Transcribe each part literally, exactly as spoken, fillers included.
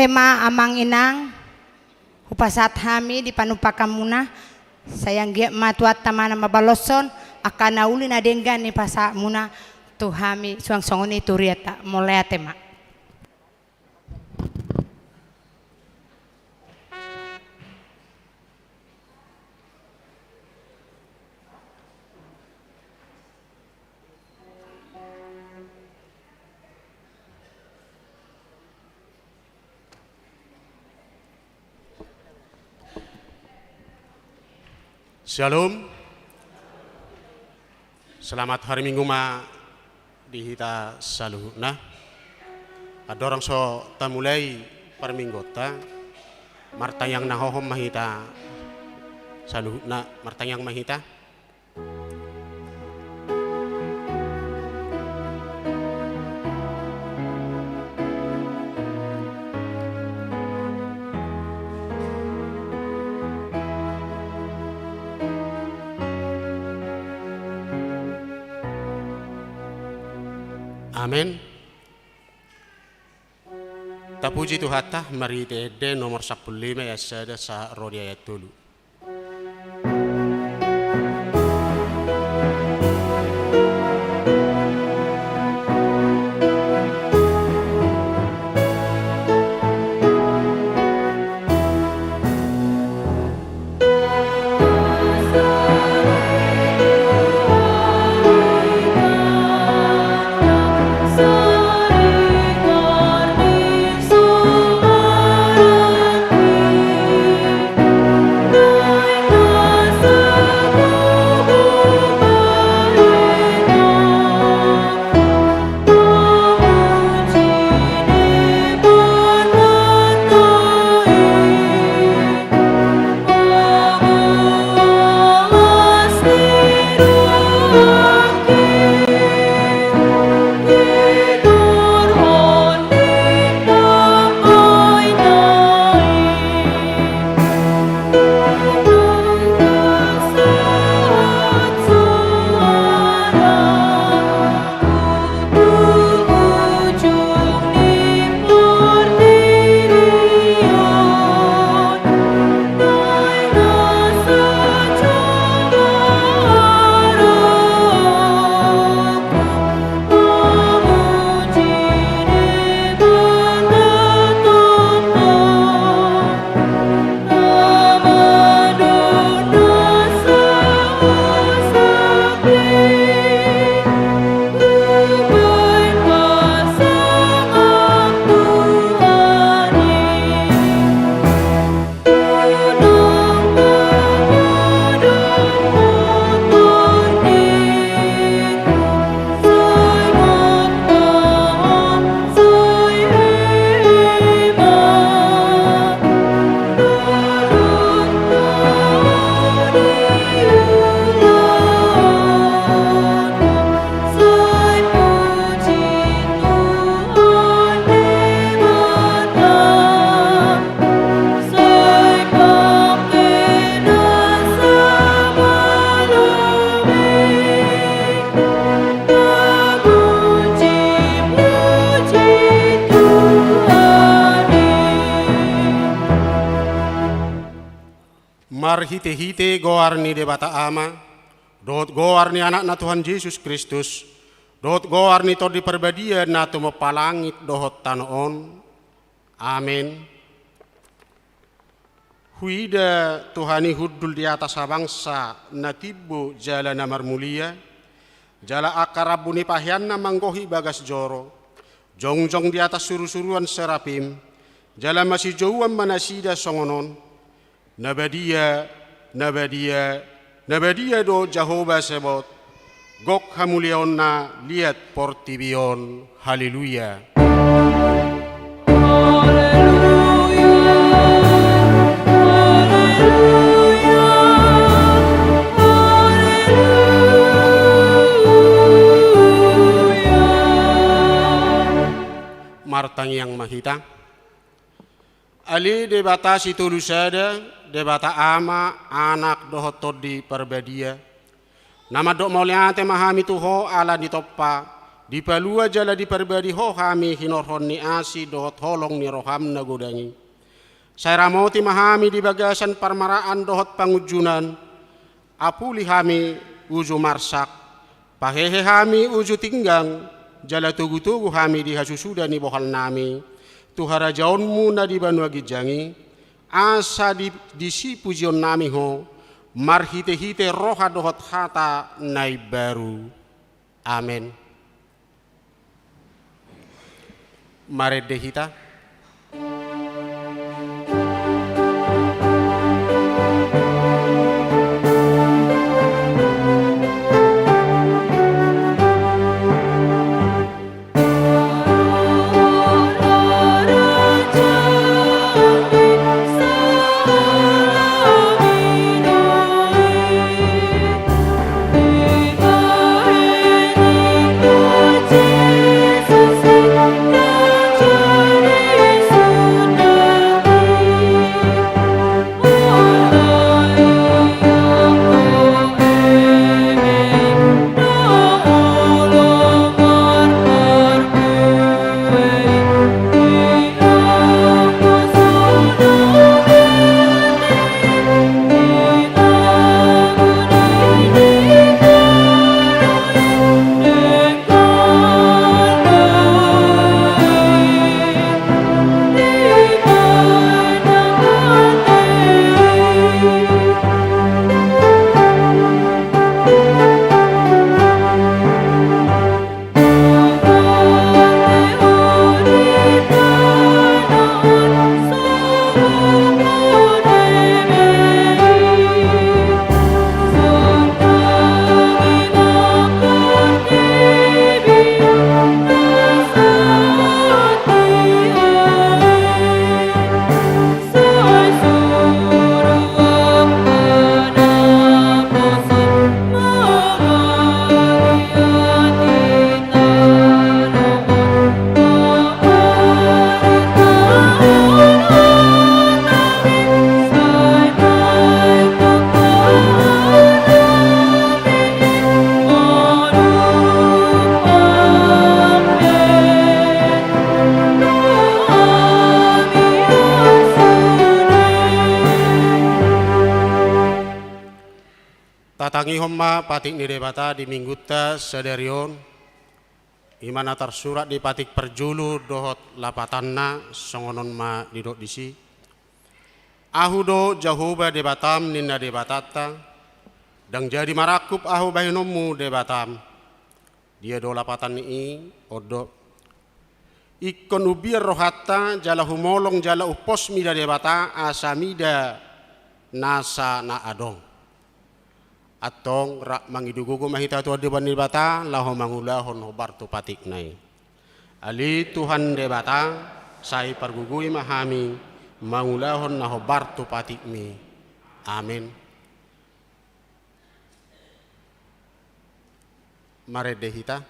Ate ma amang inang, hupasahat hami di panumpakanmuna, sai anggiat ma Tuhanta ma na mambaloshon angka na uli na denggan ni pasahatmuna tu hami, suang songon i tu hurianta. Mauliate ma. Syalom. Selamat hari Minggu ma di hita saluhutna. Andorang so tamulai parmingguonta, martangiang na hohom ma hita saluhutna, martangiang ma hita. Amen. Hita Puji Tuhanta, marhite Ende nomor sampulu lima ayat sada sahat ro di ayat tolu. Marhitehite goar ni Debata Ama, dohot goar ni Anakna Tuhan Jesus Kristus, dohot goar ni Tondi Parbadia na tumompa langit dohot tano on. Amen. Huida Tuhan i hundul di atas habangsa na timbo jala na marmulia, jala angka rambu ni paheanna manggohi bagas joro, jongjong di atas surusuruan serapim, jala masijouan ma nasida songon on: Na badia, na badia, na badia do Jahowa Zebaot, gok hamuliaonna liat portibi on. Haleluya. Martangiang ma hita. Ale Debata sitolu sada, Debata Ama, Anak dohot Tondi Parbadia, na mandok mauliate ma hami tu Ho ala ni tompa dipalua jala diparbadi Ho hami hinorhon ni asi dohot holong ni roham na godang i. Sai ramoti ma hami di bagasan parmaraan dohot pangunjunan, apuli hami uju marsak, pahehe hami uju tinggang, jala togutogu hami di hasusuda ni bohalnami tu harajaonmu na di banua ginjang i, asa di, disi pujionnami Ho marhitehite roha dohot hata na imbaru. Amen. Marende hita. Tangihon ma patik ni Debata di minggunta sadari on, i ma na tarsurat di patik parjolo dohot lapatanna, songon on ma didok disi: Ahu do Jahowa Debatam, ninna Debatanta, ndang jadi marangkup ahu bahenonmu Debatam. Dia do lapatan ni i? On do: Ingkon umbiar rohanta, jala humolong jala umpos mida Debata, asa mida nasa na adong. Antong rap mangido gogo ma hita tu adopan ni Debata, laho mangulahon hombar tu patikna i. Ale Tuhan Debata, sai pargogoi ma hami mangulahon na hombar tu patikmi. Amen. Marende hita.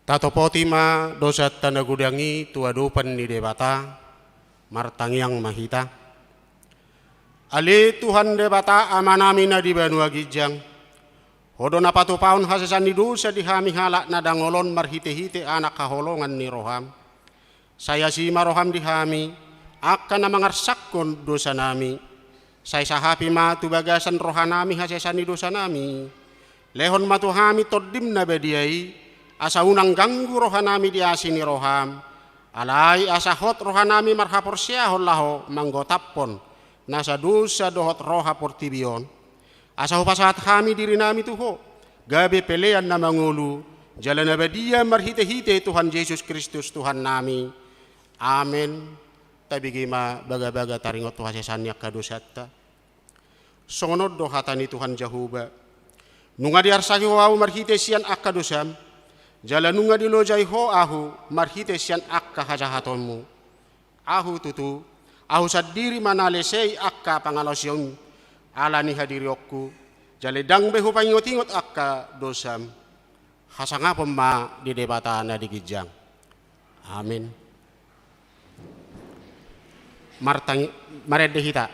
Tatopoti ma dosanta na godang i tu adopan ni Debata, martangiang ma hita. Ale Tuhan Debata, Amanami na di banua ginjang, Ho do na patupahon hasesaan ni dosa di hami halak na dangol on marhitehite Anak haholongan ni roham. Sai asi ma roham di hami, angka na mangarsakhon dosanami. Sai sahapi ma tu bagasan rohanami hasesaan ni dosanami. Lehon ma tu hami Tondim na badia i, asa unang ganggu rohanami di asi ni roham. Alai asa hot rohanami marhaporseaon laho manggotaphon nasa dosa dohot roha portibi on. Asa hupasahat hami dirinami tu Ho, gabe pelean na mangolu, jala na badia marhitehite Tuhan Jesus Kristus Tuhannami. Amen. Tabege ma bagabaga taringot tu hasesaan ni angka dosanta. Songon on do hata ni Tuhan Jahowa: Nunga diarsaki Ho ahu marhite sian angka dosam, jala nunga dilojai Ho ahu marhite sian angka hajahatonmu. Ahu tutu, ahu sandiri ma na lesei angka pangalaosionmi ala ni hadirionku, jala ndang be hupaingotingot angka dosam. Hasangapon ma di Debata na di ginjang. Amen. Martangi-, marende hita.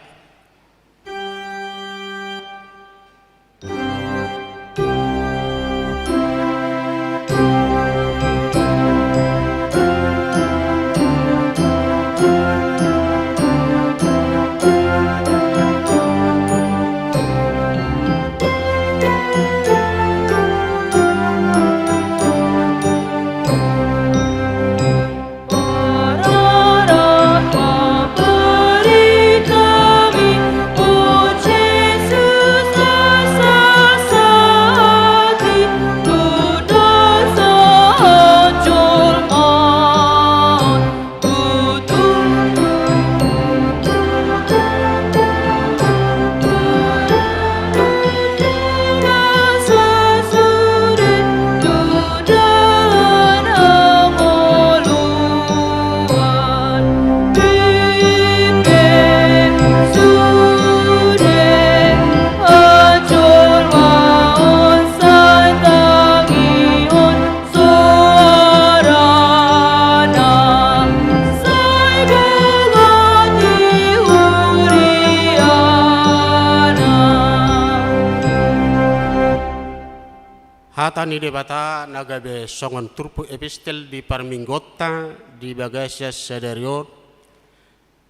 Hata ni Debata na gabe songon turpuk epistel di parmingguonta di bagasan sadari on,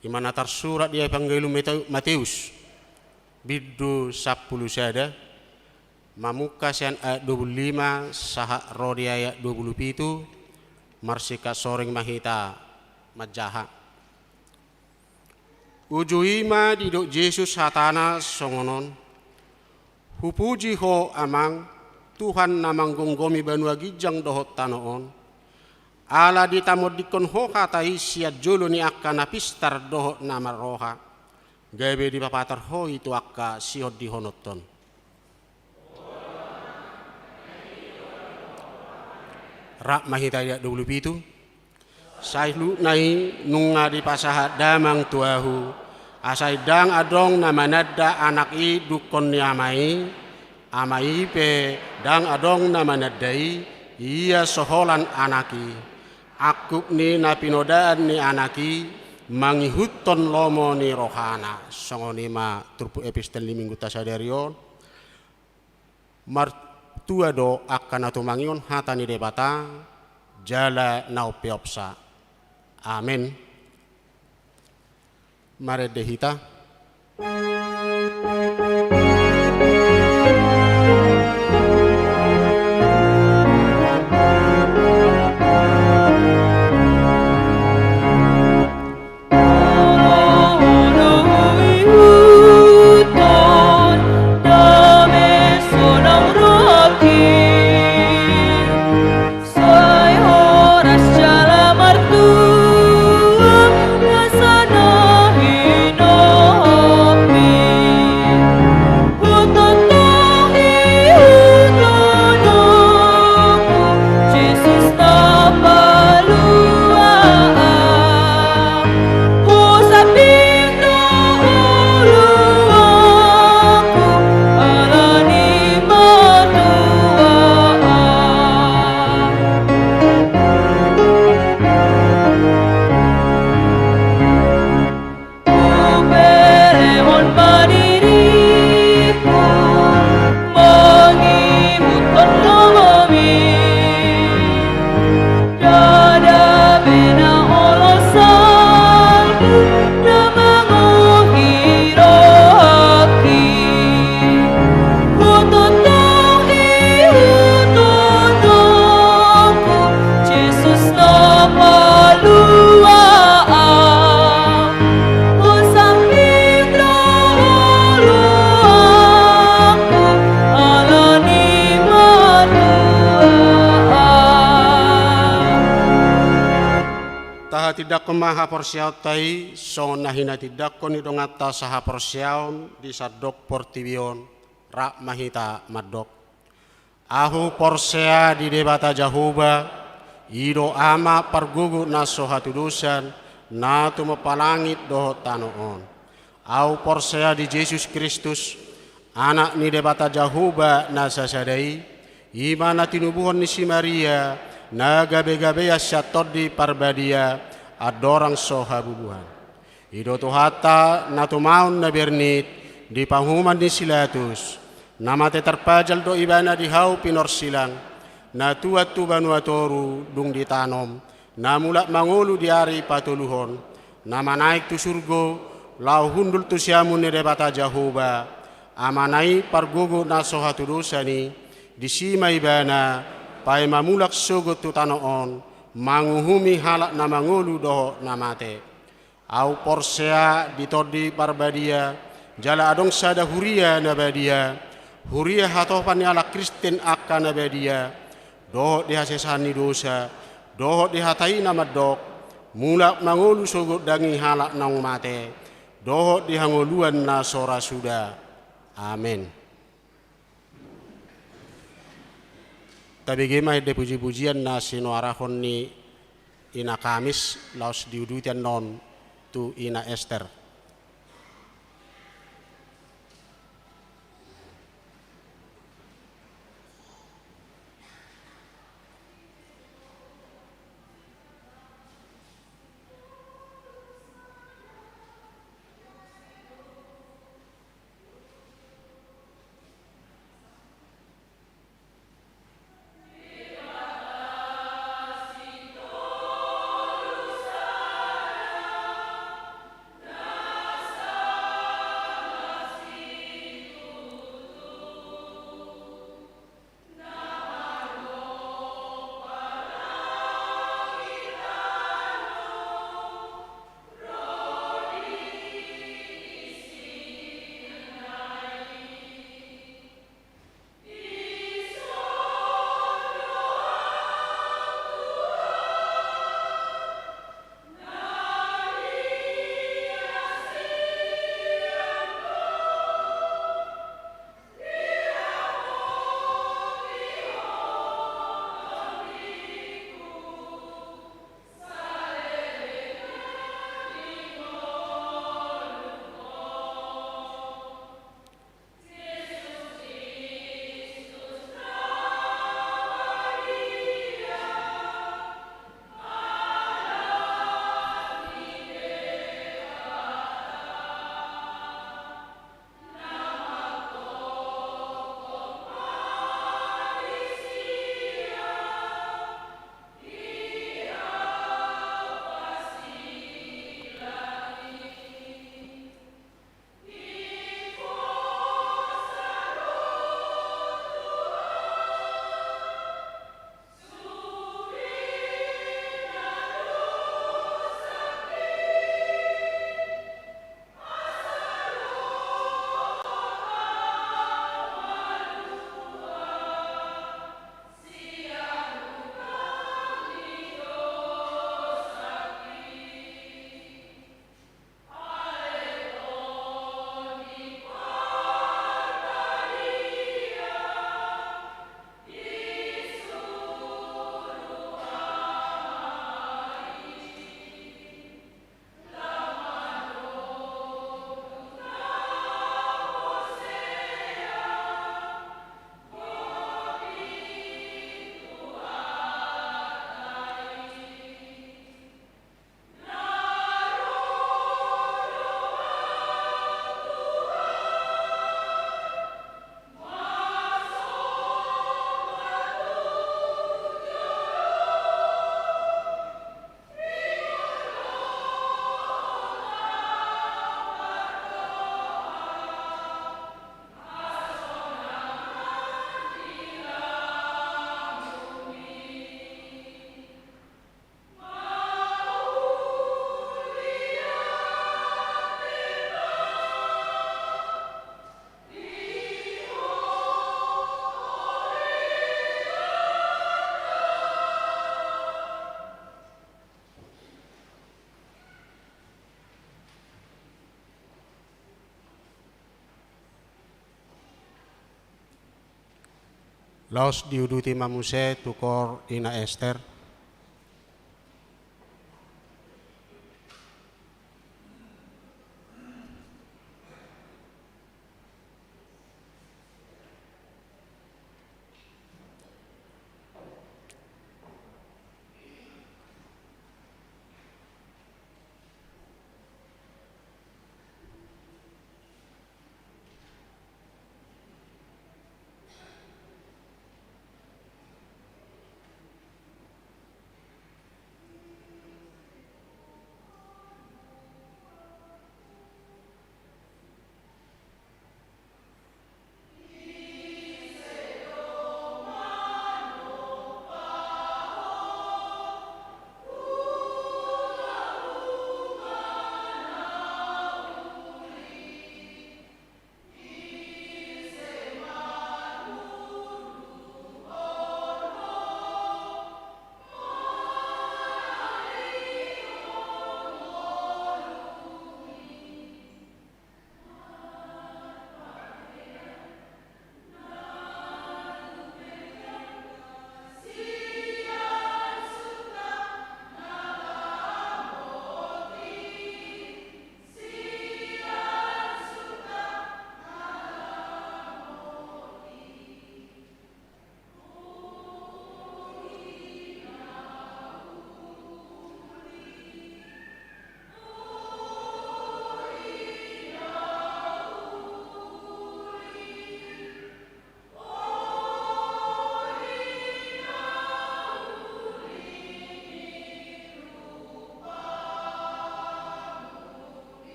i ma na tarsurat di Evangelium Mate-, Mateus, bindu sampulu sada, mamungka sian ayat dua pulu lima sahat ro di ayat dua pulu pitu. Marsingkat soring ma hita manjaha. Uju i ma didok Jesus hatana songon on: Hupuji Ho, Amang, Tuhan na manggomgomi banua ginjang dohot tano on, ala ditamondingkon Ho hata i sian jolo ni angka na pistar dohot na marroha, gabe dipapatar Ho i tu angka sihondihononhon. Rap ma hita di ayat dua pulu pitu. Saluhutna i nunga dipasahat Damang tu ahu, asa ndang adong na mananda Anak i dungkon ni Ama i, Ama i pe ndang adong na mananda i, ia so holan Anak i. Angkup ni na pinodaan ni Anak i mangihuthon lomo ni rohana. Songon i ma turpuk epistel ni Minggunta sadari on. Martua do angka na tumangihon hata ni Debata jala na umpeopsa. Amen. Marende hita. Tahatindangkon ma haporseaonta i songon na hinatindangkon ni donganta sahaporseaon di sandok portibi on. Rap ma hita mandok. Ahu porsea di Debata Jahowa, i do Ama pargogo na so hatudosan, na tumompa langit dohot tano on. Ahu porsea di Jesus Kristus, Anak ni Debata Jahowa na sasada i, i ma na tinubuhon ni si Maria, na gabegabean sian Tondi Parbadia, andorang so habubuhan. I do Tuhanta na tumaon na bernit di panguhuman ni si Latus, na mate tarpajal do ibana di hau pinorsilang, na tuat tu banua toru dung ditanom, na mulak mangolu di ari patoluhon, na manaek tu surgo, laho hundul tu siamun ni Debata Jahowa, Amana i pargogo na so hatudosan i, disi ma ibana, paima mulak sogot tu tano on, manguhumi halak na mangolu dohot na mate. Ahu porsea di Tondi Parbadia, jala adong sada huria na badia, huria hatopan ni halak Kristen angka na badia, dohot di hasesaan ni dosa, dohot di hata i na mandok, mulak mangolu sogot daging halak naung mate, dohot di hangoluan na so ra suda. Amen. Tabege ma ende pujipujian na sinoarahon ni Ina Kamis, laos diuduti annon tu Ina Ester. Laos diuduti ma muse tu koor Ina Ester.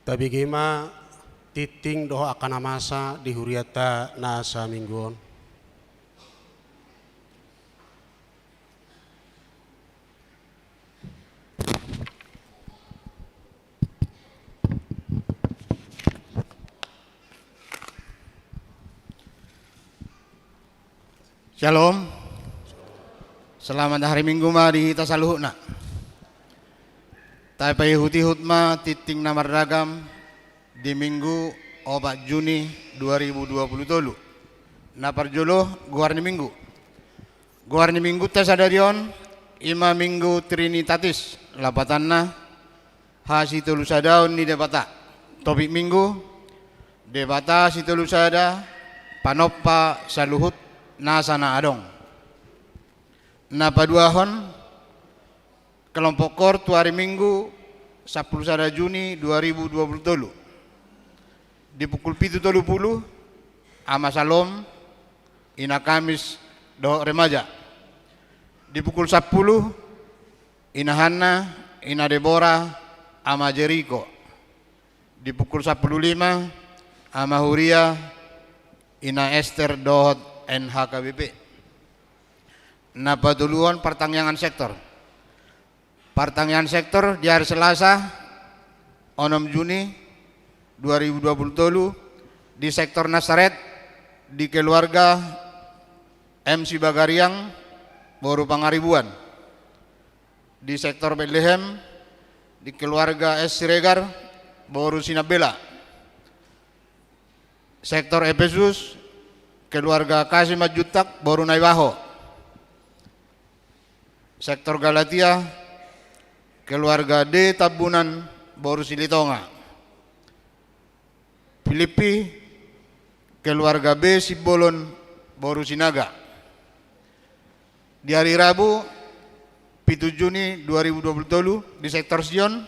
Tabege ma tingting dohot angka na masa di hurianta na saminggu on. Syalom. Selamat hari Minggu ma di hita saluhutna. Tapaihut-ihut ma tingting na marragam di Minggu opat Juni dua ribu dua puluh tolu. Na parjolo, goar ni Minggu. Goar ni Minggunta sadari on i ma Minggu Trinitatis, lapatanna hasitolusadaon ni Debata. Topik Minggu, Debata sitolusada, panompa saluhut nasa na adong. Na paduahon, kelompok koor tu ari Minggu sampulu sada Juni dua ribu dua puluh tolu. Di pukul pitu tolu pulu, Ama Salom, Ina Kamis dohot remaja. Di pukul sampulu, Ina Hanna, Ina Debora, Ama Jeriko. Di pukul sampulu lima, Ama Huria, Ina Ester dohot N H K B P. Na patoluhon, partangiangan sektor. Partangiangan sektor di ari Selasa, onom Juni dua ribu dua puluh tolu, di sektor Nasaret, di keluarga M Sibagariang, boru Pangaribuan. Di sektor Betlehem, di keluarga S Siregar, boru Sinambela. Sektor Epesus, keluarga Kasimanjuntak, boru Naibaho. Sektor Galatia, keluarga D Tambunan, boru Silitonga. Pilippi, keluarga B Simbolon, boru Sinaga. Di ari Rabu, pitu Juni dua ribu dua puluh tolu, di sektor Sion,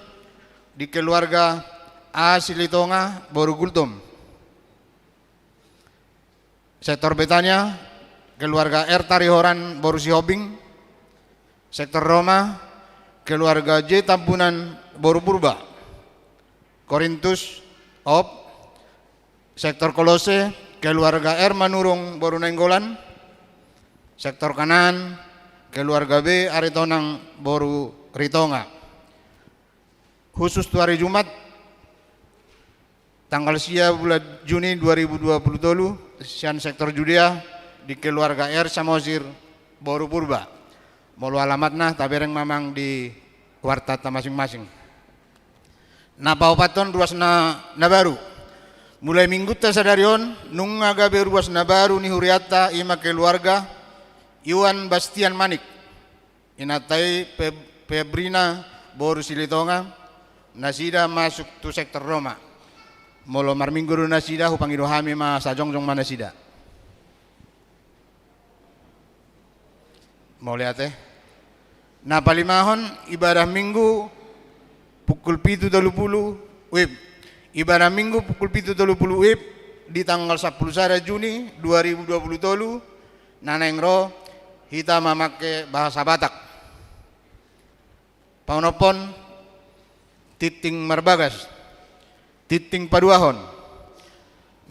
di keluarga A Silitonga, boru Gultom. Sektor Betania, keluarga R Tarihoran, boru Sihombing. Sektor Roma, keluarga J Tambunan, boru Purba. Korintus, op. Sektor Kolose, keluarga R Manurung, boru Nainggolan. Sektor Kanaan, keluarga B Aritonang, boru Ritonga. Khusus tu ari Jumat, tanggal sia bulan Juni dua ribu dua puluh tolu, sian sektor Judea, di keluarga R Samosir, boru Purba. Molo alamatna, tabereng ma amang di wartata masing-masing. Na paopathon, ruas na, na baru. Mulai minggunta sadari on, nunga gabe ruas na baru ni hurianta, i ma keluarga Iwan Bastian Manik. Inanta i Pe-, Pebrina, boru Silitonga, nasida masuk tu sektor Roma. Molo marminggu do nasida, hupangido hami ma, sajongjong ma nasida. Mauliate. Na palimahon, ibadah Minggu pukul pitu tolu pulu WIB. Ibadah Minggu pukul pitu tolu pulu WIB di tanggal sampulu sada Juni dua ribu dua puluh tolu, na naeng ro hita mamangke bahasa Batak. Paonomhon, tingting marbagas, tingting paduahon.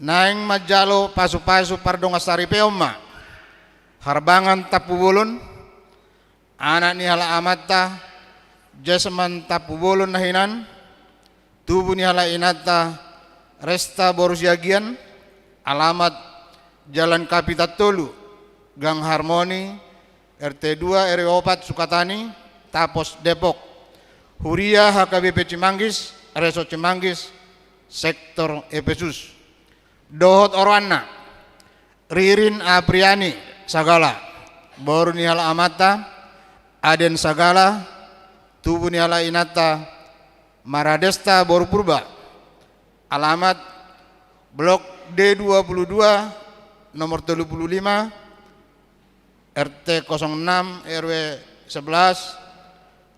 Naeng manjalo pasupasu pardongansaripeon ma. Harbangan Tampubolon, anak ni halak amanta Jesman Tampubolon na hinan, tubu ni halak inanta Resta boru Siagian, alamat Jalan Kapitan Tolu, Gang Harmoni, R T dua, R W opat, Sukatani, Tapos, Depok. Huria H K B P Cimanggis, Resort Cimanggis, Sektor Epesus. Dohot oroanna, Ririn Apriani Sagala, boru ni halak amanta Aden Sagala, tubu ni halak inanta Maradesta boru Purba. Alamat Blok D dua puluh dua, nomor tolu puluh lima, R T kosong enam, R W sebelas,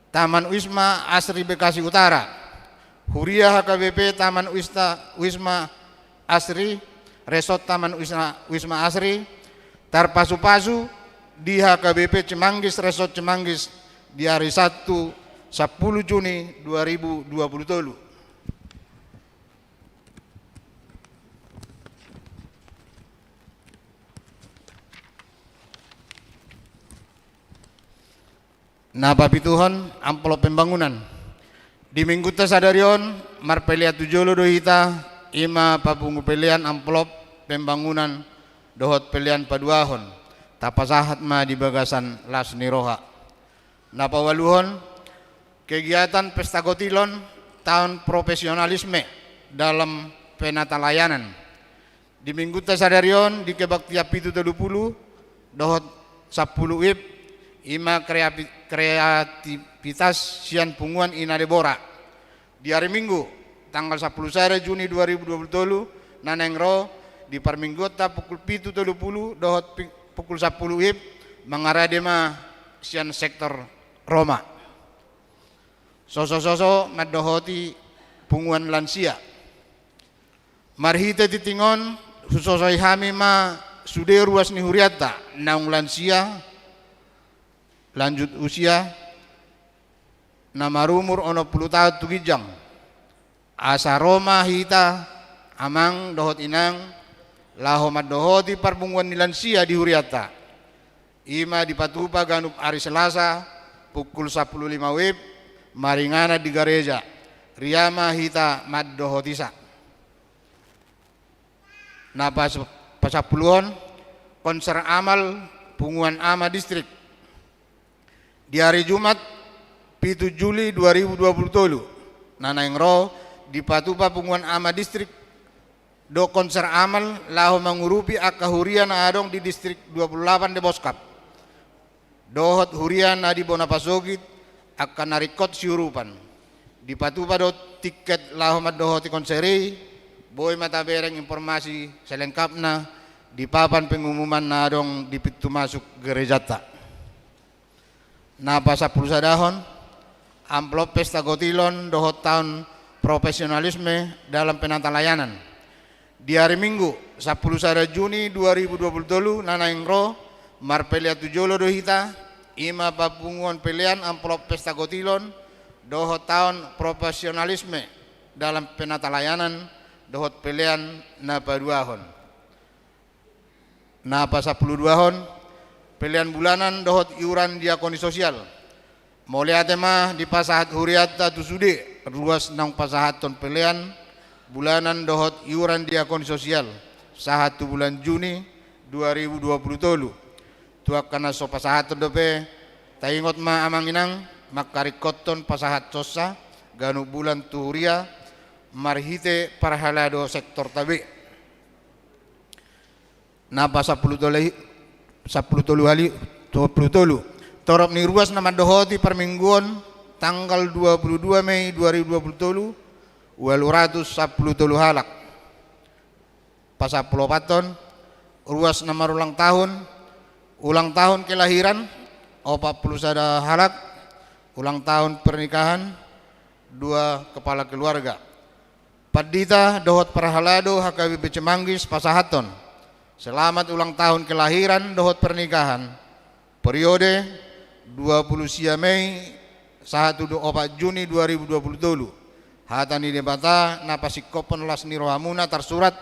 Taman Wisma Asri Bekasi Utara. Huria H K B P Taman Wista-, Wisma Asri, Resort Taman Wisma, Wisma Asri, tarpasupasu di H K B P Cimanggis, Resort Cimanggis, di ari Sabtu, sampulu Juni dua ribu dua puluh tolu. Na papituhon, amplop pembangunan. Di minggunta sadari on, marpelean tu jolo do hita, i ma papungu pelean amplop pembangunan dohot pelean paduahon, tapasahat ma di bagasan las ni roha. Na paualuhon, kegiatan Pesta Kotilon, Tahun Profesionalisme dalam Penatalayanan. Di minggunta sadari on, di kebaktian pitu tolu pulu dohot sampulu WIB, i ma kreapi-, kreativitas sian punguan Ina Debora. Di ari Minggu, tanggal sampulu sada Juni dua ribu dua puluh tolu, na naeng ro, di parmingguonta pukul pitu tolu pulu dohot pi-, pukul sampulu WIB, mangarade ma sian Sektor Roma. Sosososo mandohoti punguan lansia. Marhite tingting on, husosoi hami ma sude ruas ni hurianta, naung lansia, lanjut usia, na marumur onom pulu taon tu ginjang. Asa ro ma hita, amang dohot inang, laho mandohoti parpunguan ni lansia di hurianta. I ma dipatupa ganup ari Selasa, pukul sampulu lima wib, maringanan di gareja. Ria ma hita mandohotisa. Na pas-, pasampuluhon, konser amal punguan ama distrik. Di ari Jumat, pitu Juli dua ribu dua pulu tolu, na naeng ro, dipatupa punguan ama distrik do konser amal laho mangurupi angka huria na adong di distrik dua pulu lapan Deboskap dohot huria na di bona pasogit, angka na ringkot siurupan. Dipatupa do tiket laho mandohoti konser i. Boi ma tabereng informasi selengkapna di papan pengumuman na adong di pintu masuk gerejanta. Na pasampulu sadahon, amplop pesta gotilon dohot taon profesionalisme dalam penata layanan. Di ari Minggu, sampulu sada Juni dua ribu dua pulu tolu, na naeng ro, marpelean tu jolo do hita, i ma papunguon pelean amplop pesta gotilon dohot taon profesionalisme dalam penata layanan dohot pelean na paduahon. Na pasampulu duahon, pelean bulanan dohot iuran diakoni sosial. Mauliate ma dipasahat hurianta tu sude ruas naung pasahathon pelean bulanan dohot iuran diakoni sosial sahat tu bulan Juni dua ribu dua pulu tolu. Tu angka na so pasahathon dope, taingot ma amang inang, mangkaringkothon pasahathonsa ganup bulan tu huria marhite parhalado sektorta be. Na pasampulu tolu, sampulu tolu hali, dua pulu tolu. Torop ni ruas na mandohoti parmingguon tanggal dua pulu dua Mei dua ribu dua pulu tolu, ualu ratus sampulu tolu halak. Pasampulu opathon, ruas na marulang tahun, ulang tahun kelahiran, opat pulu sada halak, ulang tahun pernikahan, dua kepala keluarga. Pandita dohot parhalado H K B P C Manggis pasahathon selamat ulang tahun kelahiran dohot pernikahan, periode dua pulu sia Mei sahat tu opat Juni dua ribu dua pulu tolu. Hata ni Debata na pasingkophon las ni rohamuna tarsurat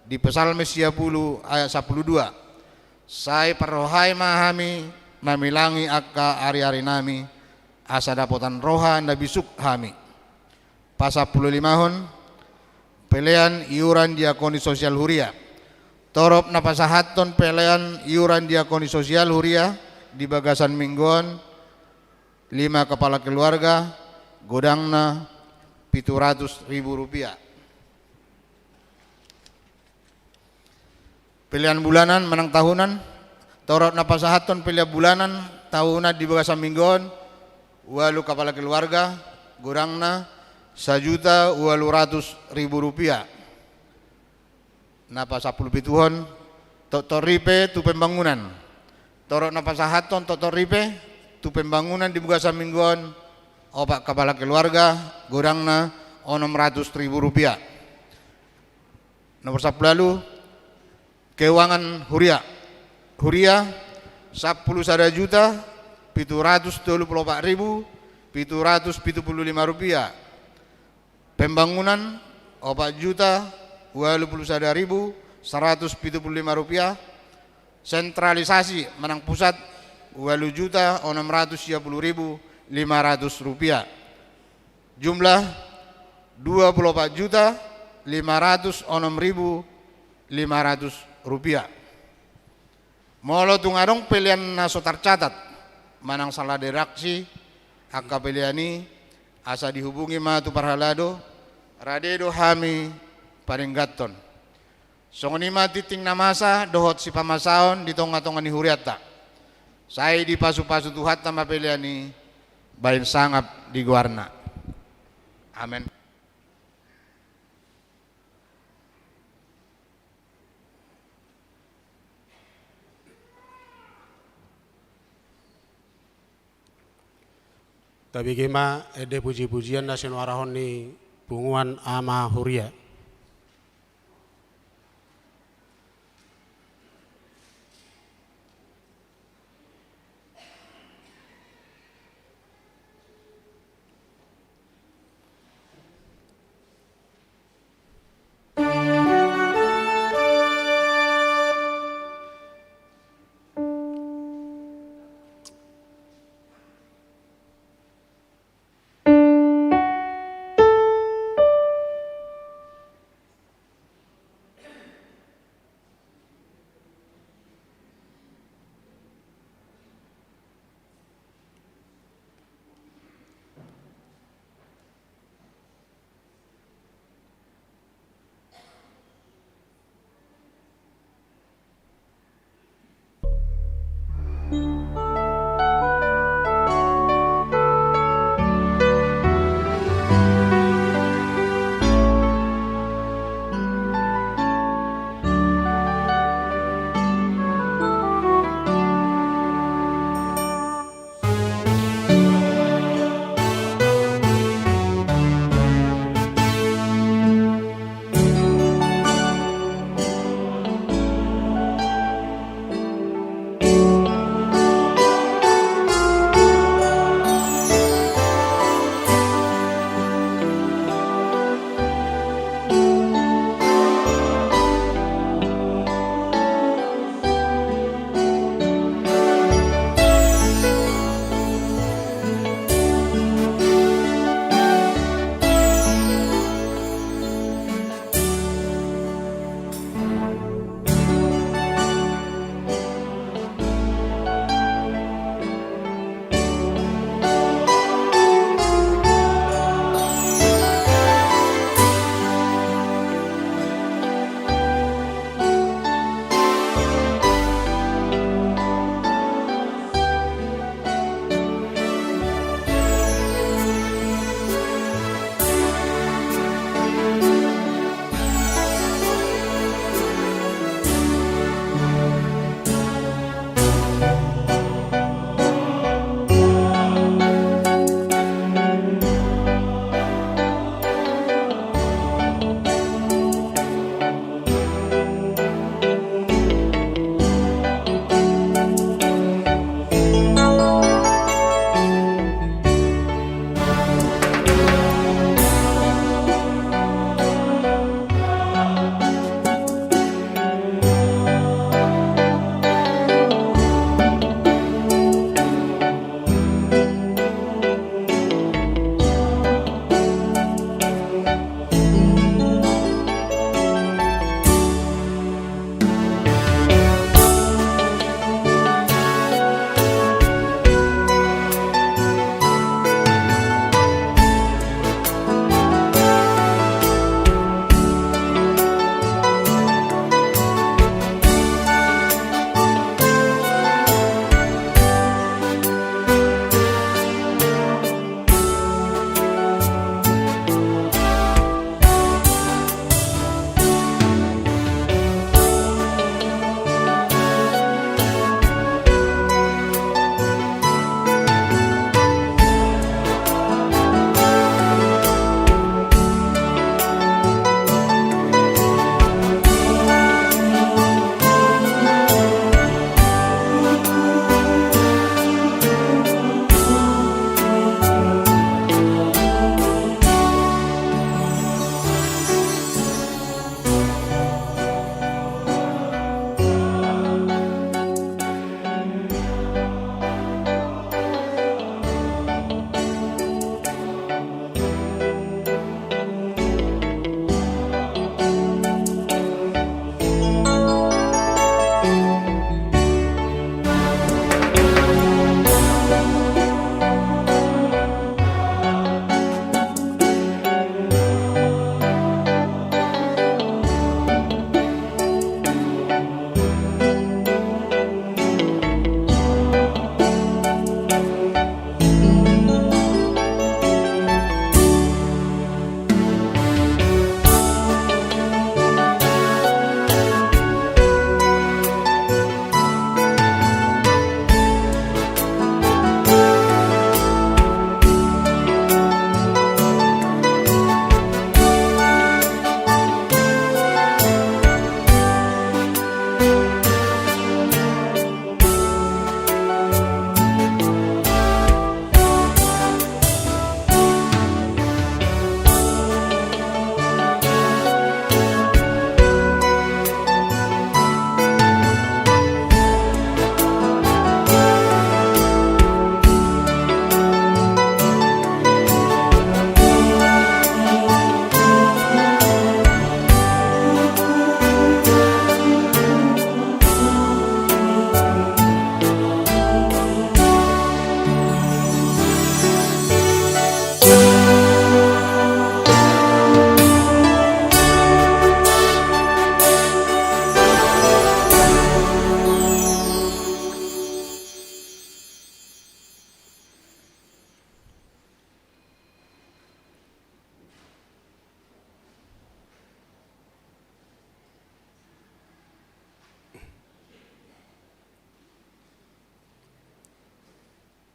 di Psalmen sia pulu ayat sampulu dua. Sai parrohai ma hami mamilangi angka ariarinami, asa dapotan roha na bisuk hami. Pasampulu limahon, pelean iuran diakoni sosial huria. Torop na pasahathon pelean iuran diakoni sosial huria di bagasan minggu on, lima kepala keluarga, godangna pitu ratus ribu rupiah. Pelean bulanan manang tahunan, torop na pasahathon pelean bulanan tahunan di bagasan minggu on, ualu kepala keluarga, godangna sajuta ualu ratus ribu rupiah. Na pasampulu pituhon, toktok ripe tu pembangunan. Torop na pasahathon toktok ripe tu pembangunan di bagasan minggu on, opat kepala keluarga, godangna onom ratus ribu rupiah. Nomor sampulu ualu, keuangan huria. Huria, sampulu sada juta pitu ratus tolu pulu opat ribu pitu ratus pitu pulu lima rupiah. Pembangunan, opat juta ualu pulu sada ribu saratus pitu pulu lima rupiah. Sentralisasi manang pusat, ualu juta onom ratus sia pulu ribu lima ratus rupiah. Jumlah, dua pulu opat juta lima ratus onom ribu lima ratus rupiah. Molo tung adong pelean na so tarcatat manang salah redaksi angka pelean i, asa dihubungi ma tu parhalado, rade do hami paringgathon. Songon i ma tingting na masa dohot sipamasaon di tongatonga ni hurianta. Sai dipasupasu Tuhanta ma pelean i, bahen sangap di goarna. Amen. Tabege ma ende pujipujian na sinuarahon ni punguan ama huria.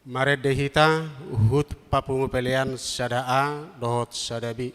Marende hita huhut papungu pelean sada A dohot sada B.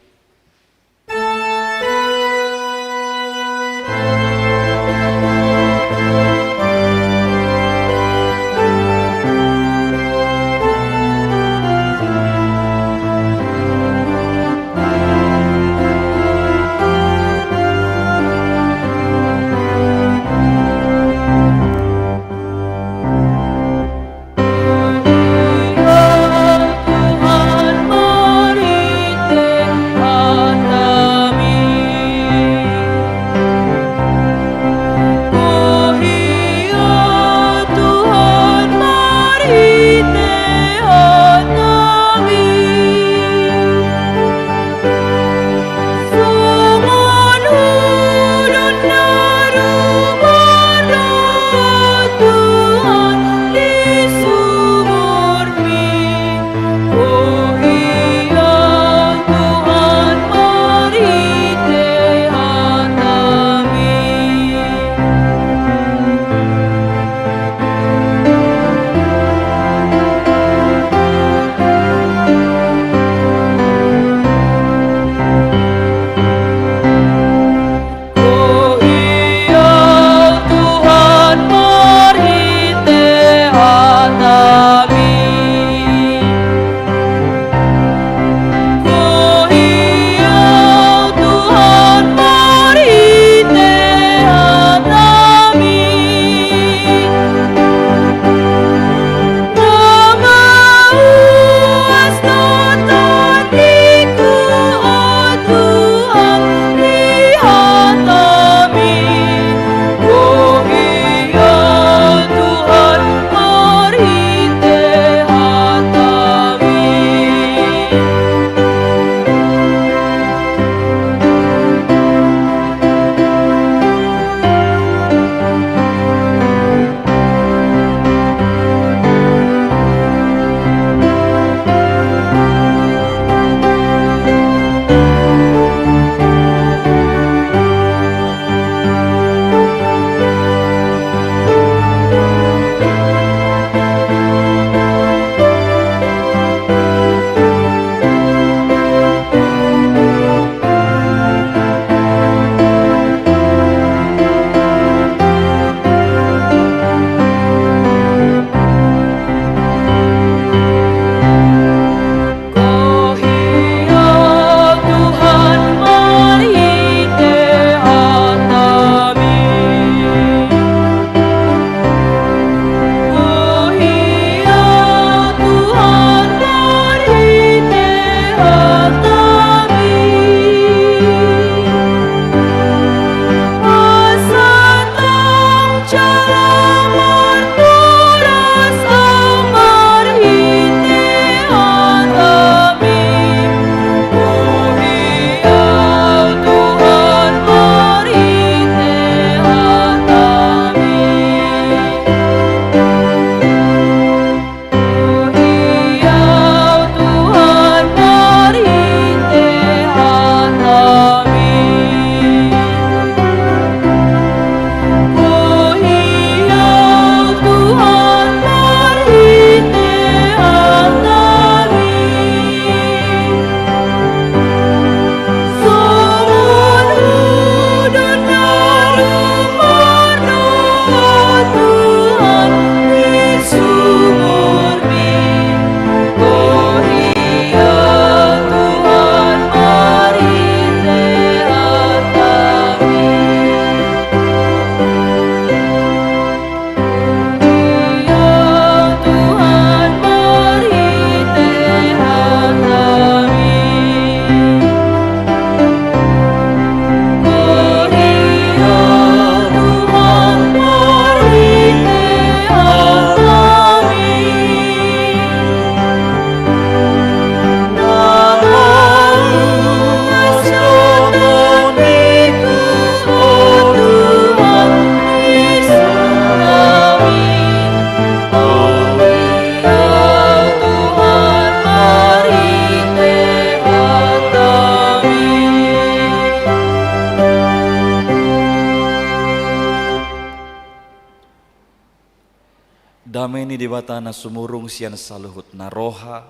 Dame ni Debata na sumurung sian saluhut na roha,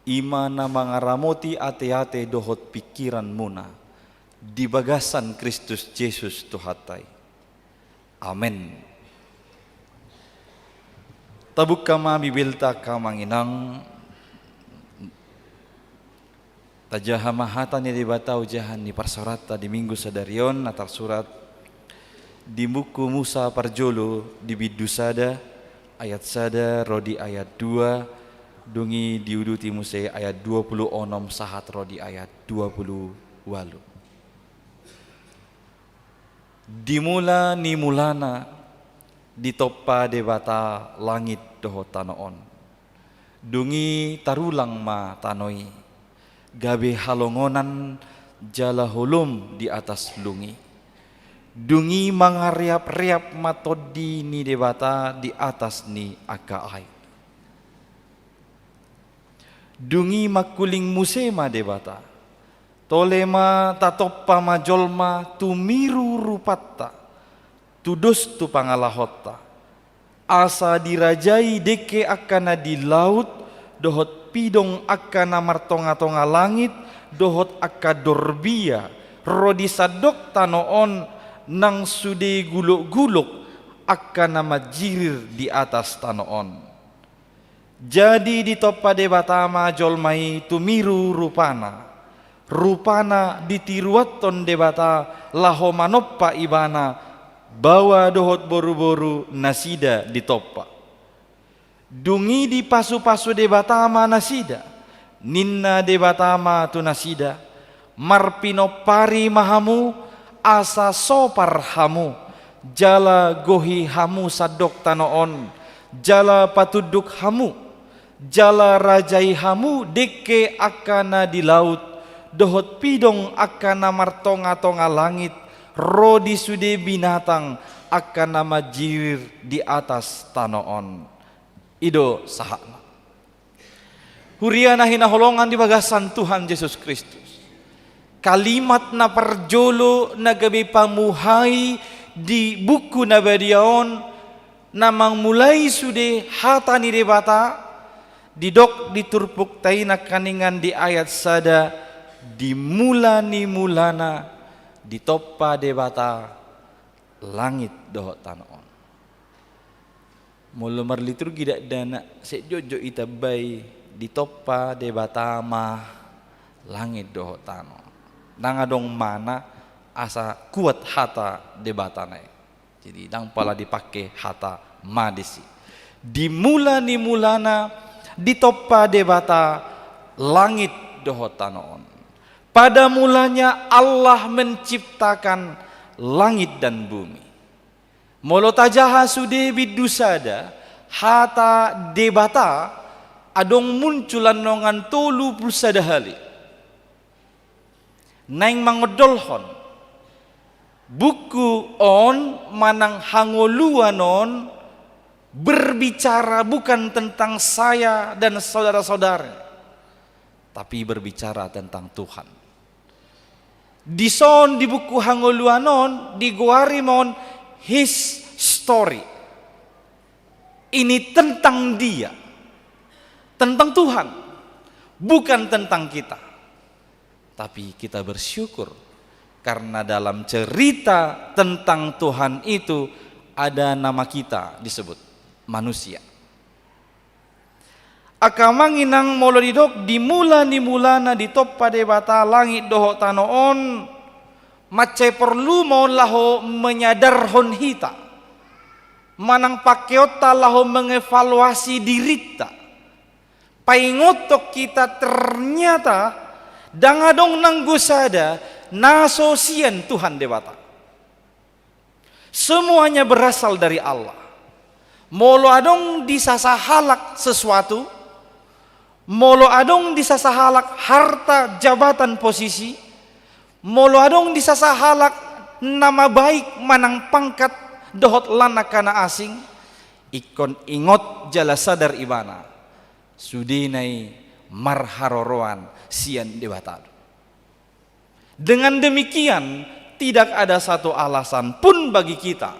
i ma na mangaramoti ateate dohot pingkiranmuna di bagasan Kristus Jesus Tuhanta i. Amen. Tabuka ma Bibelta, angka amang inang. Tajaha ma hata ni Debata ojahan ni parsaoranta di Minggu sadari on, na tarsurat di buku Musa parjolo di bindu sada, ayat sada ro di ayat dua, dung i diuduti muse ayat dua pulu onom sahat ro di ayat dua pulu ualu. Di mula ni mulana ditompa Debata langit dohot tano on. Dung i tarulang ma tano i, gabe halongonan jala holom di atas lung i. Dung i mangareapreap ma Tondi ni Debata di atas ni angka aek. Dung i mangkuling muse ma Debata: Tole ma, tatompa ma jolma tumiru rupanta, tudos tu pangalahonta, asa dirajai dengke angka na di laut, dohot pidong angka na martongatonga langit, dohot angka dorbia ro di sandok tano on, nang sude gulokgulok angka na manjirir di atas tano on. Jadi ditompa Debata ma jolma i tumiru rupana. Rupana ditiruonhon Debata laho manompa ibana, baoa dohot boruboru nasida ditompa. Dung i dipasupasu Debata ma nasida. Ninna Debata ma tu nasida: Marpinompari ma hamu, asa sopar hamu, jala gohi hamu sandok tano on, jala patunduk hamu, jala rajai hamu dengke angka na di laut, dohot pidong angka na martongatonga langit, ro di sude binatang angka na manjirir di atas tano on. I do sahatna. Huria na hinaholongan di bagasan Tuhan Jesus Kristus, kalimat na parjolo na gabe pamuhai di buku na badia on, na mamulai sude hata ni Debata, didok di turpukta i nangkiningan di ayat sada: Di mula ni mulana ditompa Debata langit dohot tano on. Molo marliturgi dakdanak, sai jotjot itambai: Ditompa Debata ma langit dohot tano. Ndang adong mana, asa kuat hata Debata na i. Jadi ndang pola dipake hata ma disi. Di mula ni mulana ditompa Debata langit dohot tano on. Pada mulanya Allah menciptakan langit dan bumi. Molo tajaha sude bindu sada, hata Debata adong muncul annon tolu pulu sada hali. Naeng mangondolhon, buku on manang hangoluan on berbicara bukan tentang saya dan saudara-saudara, tapi berbicara tentang Tuhan. Dison di buku hangoluan on digoari ma on his story. Ini tentang dia, tentang Tuhan, bukan tentang kita. Tapi kita bersyukur karena dalam cerita tentang Tuhan itu ada nama kita disebut, manusia. Angka amang inang, molo didok di mula ni mulana ditompa Debata langit dohot tano on, mansai porlu ma on laho menyadarhon hita, manang pakeonta laho mengevaluasi dirinta. Paingothon hita ternyata ndang adong nanggo sada na so sian Tuhan Debata. Semuanya berasal dari Allah. Molo adong di sasahalak sesuatu, molo adong di sasahalak harta, jabatan, posisi, molo adong di sasahalak nama baik manang pangkat dohot lan angka na asing, ingkon ingot jala sadar ibana, sudena i marharoroan sian Debata. Dengan demikian, tidak ada satu alasan pun bagi kita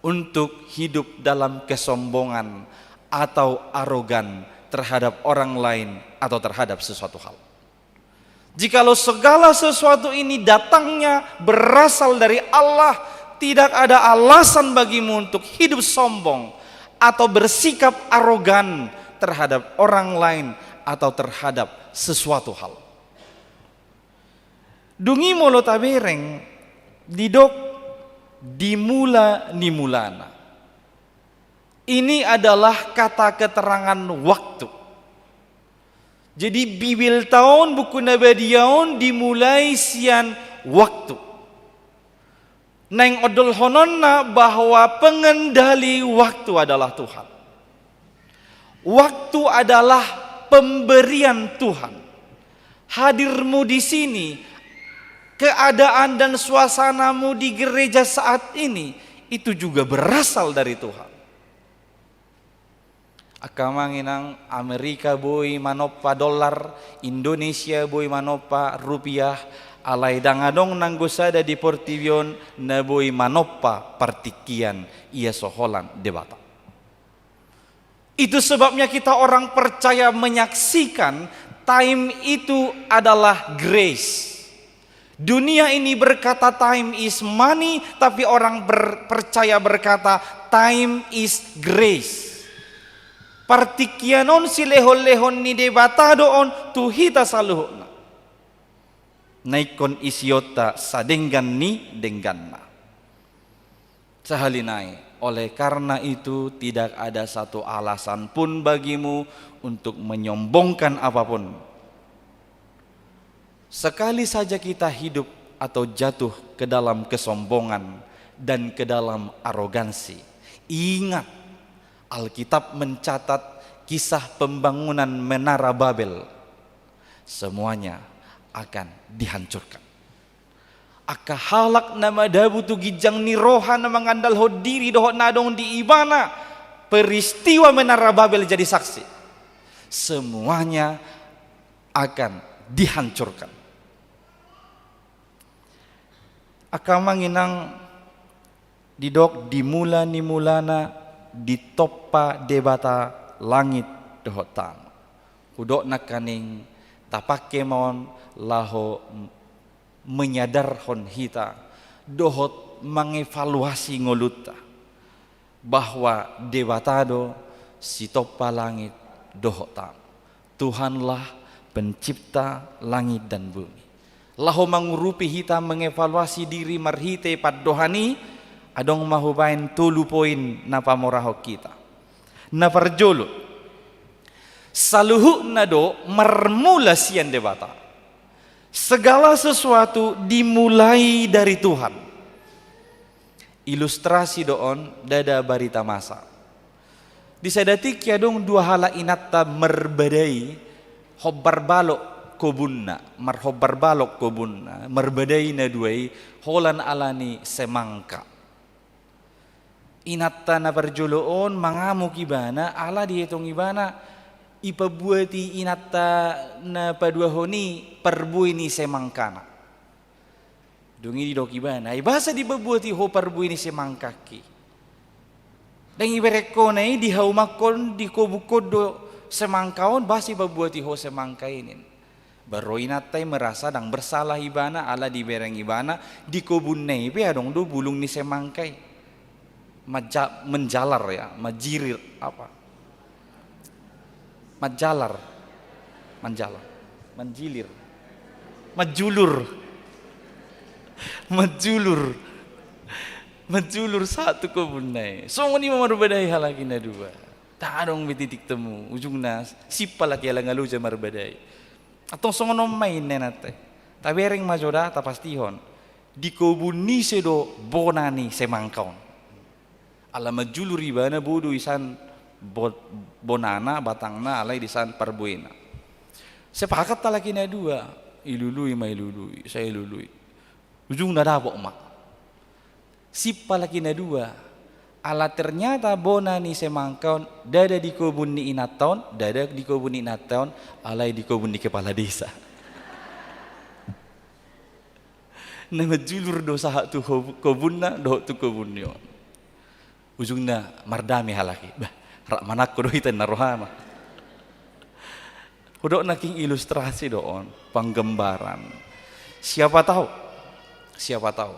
untuk hidup dalam kesombongan atau arogan terhadap orang lain atau terhadap sesuatu hal. Jikalau segala sesuatu ini datangnya berasal dari Allah, tidak ada alasan bagimu untuk hidup sombong atau bersikap arogan terhadap orang lain atau terhadap sesuatu hal. Dung i molo tabereng, didok di mula ni mulana. Ini adalah kata keterangan waktu. Jadi Bibelta on, Buku Na Badia on dimulai sian waktu. Naeng ondolhononna bahwa pengendali waktu adalah Tuhan. Waktu adalah pemberian Tuhan. Hadirmu di sini, keadaan dan suasanamu di gereja saat ini, itu juga berasal dari Tuhan. Angka amang inang, Amerika boi manompa dolar, Indonesia boi manompa rupiah, alai ndang adong nanggo sada di portibi on na boi manompa partingkian ia so holan Debata. Itu sebabnya kita orang percaya menyaksikan time itu adalah grace. Dunia ini berkata time is money, tapi orang ber-, percaya berkata time is grace. Partingkian on silehon-lehon ni Debata do on tu hita saluhutna. Na ingkon isionta sadenggan ni dengganna. Sahali nai, oleh karena itu tidak ada satu alasan pun bagimu untuk menyombongkan apapun. Sekali saja kita hidup atau jatuh ke dalam kesombongan dan ke dalam arogansi, ingat, Alkitab mencatat kisah pembangunan Menara Babel. Semuanya akan dihancurkan. Angka halak na madabu tu ginjang ni roha na mangandalhon diri dohot na adong di ibana, peristiwa Menara Babel jadi saksi. Semuanya akan dihancurkan. Angka amang inang, didok di mula ni mulana ditompa Debata langit dohot tano. Hudok nangkaning tapangke ma on laho menyadarhon hita dohot mangevaluasi ngolunta bahwa Debata do sitompa langit dohot tano. Tuhanlah pencipta langit dan bumi. Laho mangurupi hita mengevaluasi diri marhite pandohan i, adong ma hubaen tolu poin na pamorahon hita. Na parjolo, saluhutna do marmula sian Debata. Segala sesuatu dimulai dari Tuhan. Ilustrasi do on, ndada barita masa. Di sada tingki adong dua halak inanta marbadai, hombar balok kobunna, marhombar balok kobunna, marbadai na dua i, holan ala ni semangka. Inanta na parjolo on mangamuk ibana, ala dietong ibana, ipabuati inanta na paduahon i parbue ni semangkana. Dung i didok ibana, "Ai boasa dipabuati ho parbue ni semangkangki? Ndang ibereng ho na i, dihaumanghon, dikobunghon do semangka on, boasa ipabuati ho semangka i?" ning. Baru inanta i merasa ndang bersalah ibana, ala dibereng ibana, di kobunna i pe adong do bulung ni semangka i. Maja-, menjalar ya, majirir, apa? Manjalar. Manjalar. Manjilir. Manjulur. Manjulur. Manjulur sahat tu kobunna i. Songon i ma marbadai halak i na dua. Ndang adong be titik temu. Ujungna simpal halak i ala nga loja marbadai. Antong songon on ma inna inanta i. Tabereng ma jo da, tapastihon. Di kobun ni ise do bona ni semangka on? Ala manjulur ibana, boi do isan bo-, bonana, batangna, alai disan parbuena. Sepakat halak i na dua, ilului ma ilului, sai ilului. Ujungna dapot ma. Simpal halak i na dua, ala ternyata bona ni semangka on ndada di kobun ni inanta on, ndada di kobun ni inanta on, alai di kobun ni kepala desa. Na manjulur do sahat tu ho-, kobunna dohot tu kobun ni on. Ujungna mardame halak i. Bah, rap manangko do hita, ninna rohana. Hudok nangkin ilustrasi do on, penggambaran. Siapa tahu, siapa tahu,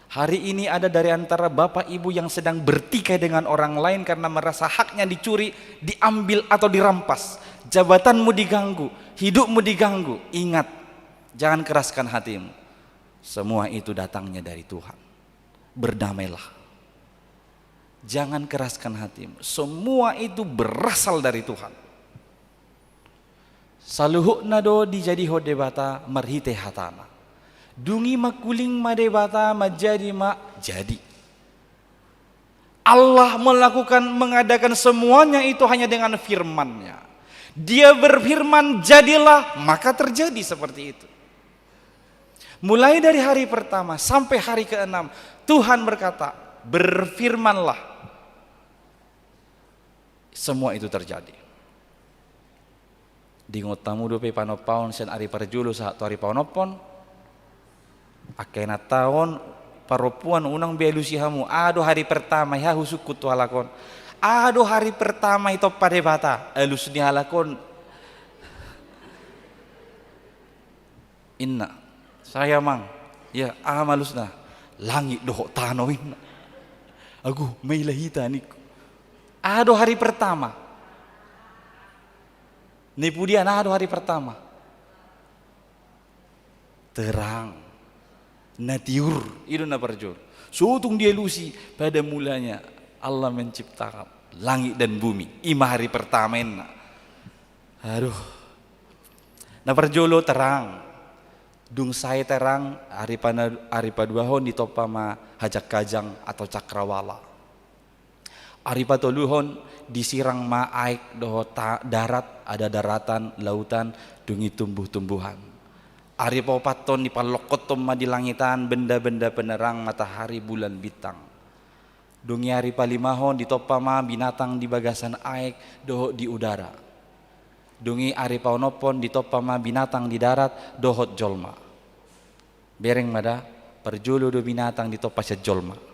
hari ini ada dari antara bapak ibu yang sedang bertikai dengan orang lain karena merasa haknya dicuri, diambil atau dirampas. Jabatanmu diganggu, hidupmu diganggu. Ingat, jangan keraskan hatimu. Semua itu datangnya dari Tuhan. Berdamailah. Jangan keraskan hatimu. Semua itu berasal dari Tuhan. Saluhutna do dijadihon Debata marhite hatana. Dung i mangkuling ma Debata, manjadi ma jadi. Allah melakukan, mengadakan semuanya itu hanya dengan firman-Nya. Dia berfirman, "Jadilah," maka terjadi seperti itu. Mulai dari hari pertama sampai hari keenam, Tuhan berkata, "Berfirmanlah." Semua itu terjadi. Diingot hamu dope panompaon sian ari parjolo sahat tu ari paonomhon? Angka inanta on, parompuan, unang be alusi hamu, "Aha do hari pertama i?" Aha husungkun tu halak on? "Aha do hari pertama i ditompa Debata?" Alus ni halak on. Inna, "Saya, Mang." "Ya, aha ma alusna?" "Langit dohot tano," inna. "Ago, maila hita," ningku. Aha do hari pertama? Nipudian, aha do hari pertama? Terang. Na tiur, i do na parjolo. So tung dialusi, pada mulanya Allah menciptakan langit dan bumi. I ma hari pertama, inna. Aduh. Na parjolo terang. Dung sae terang, ari pana-, ari paduahon ditompa ma hajang-hajang atau cakrawala. Ari patoluhon disirang ma aek dohot ta-, darat, ada daratan, lautan, dung i tumbuh-tumbuhan. Ari paopathon dipallokkothon ma di langit an benda-benda penerang, matahari, bulan, bintang. Dung i ari palimahon ditompa ma binatang di bagasan aek dohot di udara. Dung i ari paonomhon ditompa ma binatang di darat dohot jolma. Bereng ma da, parjolo do binatang ditompa sian jolma.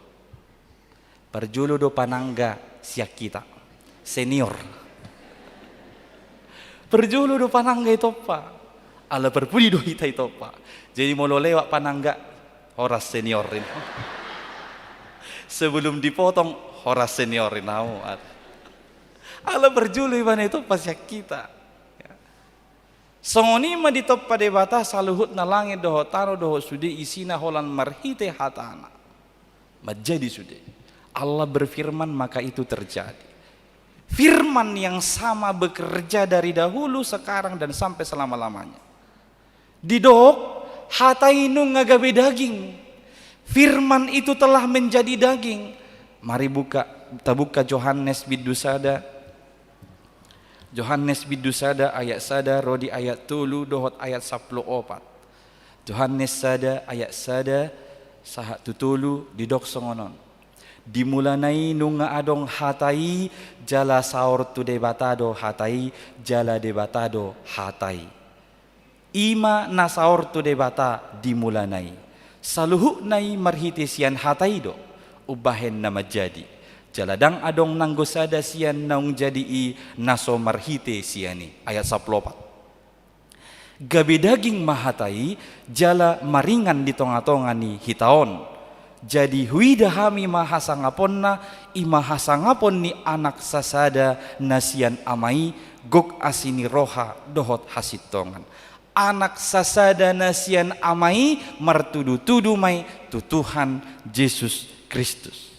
Parjolo do panangga sian hita. Senior. Parjolo do panangga ditompa. Ala parpudi do hita ditompa. Jadi molo lewat panangga, "Horas senior," ninna. Sebelum dipotong, "Horas senior," ninna. Ala parjolo ibana ditompa sian hita. Ya. Songon i ma ditompa Debata saluhutna langit dohot tano dohot sude isina holan marhite hatana. Manjadi sude. Allah berfirman, maka itu terjadi. Firman yang sama bekerja dari dahulu, sekarang, dan sampai selama-lamanya. Didok, hata i nunga gabe daging. Firman itu telah menjadi daging. Mari buka, tabuka Johannes bindu sada. Johannes bindu sada ayat sada ro di ayat tolu dohot ayat sampulu opat. Johannes sada ayat sada sahat tu tolu didok songon on. Di mulana i nunga adong hata i, jala saor tu Debata do hata i, jala Debata do hata i. I ma na saor tu Debata di mulana i. Saluhutna i marhite sian hata i do umbahen na manjadi. Jala ndang adong nanggo sada sian naung jadi i na so marhite sian i. Ayat sampulu opat. Gabe daging ma hata i, jala maringan di tonga-tonga ni hita on. Jadi huida hami ma hasangaponna, i ma hasangapon ni Anak sasada na sian Ama i, gok asi ni roha dohot hasintongan. Anak sasada na sian Ama i martudu-tudu ma i tu Tuhan Jesus Kristus.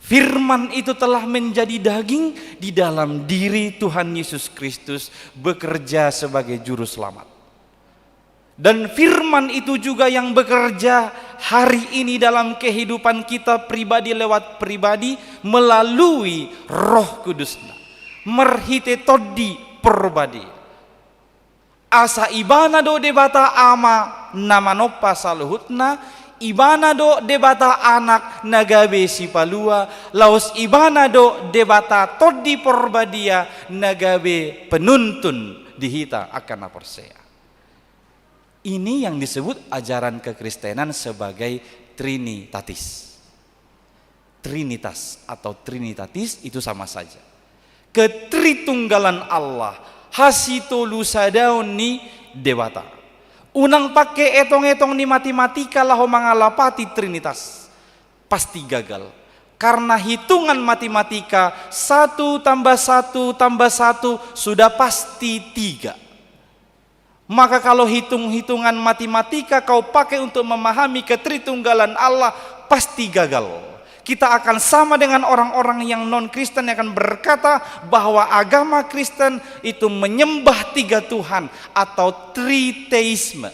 Firman itu telah menjadi daging di dalam diri Tuhan Yesus Kristus, bekerja sebagai Juru Selamat. Dan firman itu juga yang bekerja hari ini dalam kehidupan kita pribadi lewat pribadi melalui Roh Kudus-Na. Marhite Tondi Porbadia. Asa ibana do Debata Ama na manompa saluhutna, ibana do Debata Anak na gabe sipalua, laos ibana do Debata Tondi Porbadia na gabe penuntun di hita angka na porsea. Ini yang disebut ajaran kekristenan sebagai Trinitatis. Trinitas atau Trinitatis itu sama saja. Ketritunggalan Allah, hasitolusadaon ni Debata. Unang pake etong-etong ni matematika laho mangalapati Trinitas. Pasti gagal. Karena hitungan matematika, satu tambah satu tambah satu sudah pasti tiga. Maka kalau hitung-hitungan matematika kau pakai untuk memahami ketritunggalan Allah, pasti gagal. Kita akan sama dengan orang-orang yang non-Kristen yang akan berkata bahwa agama Kristen itu menyembah tiga Tuhan atau triteisme.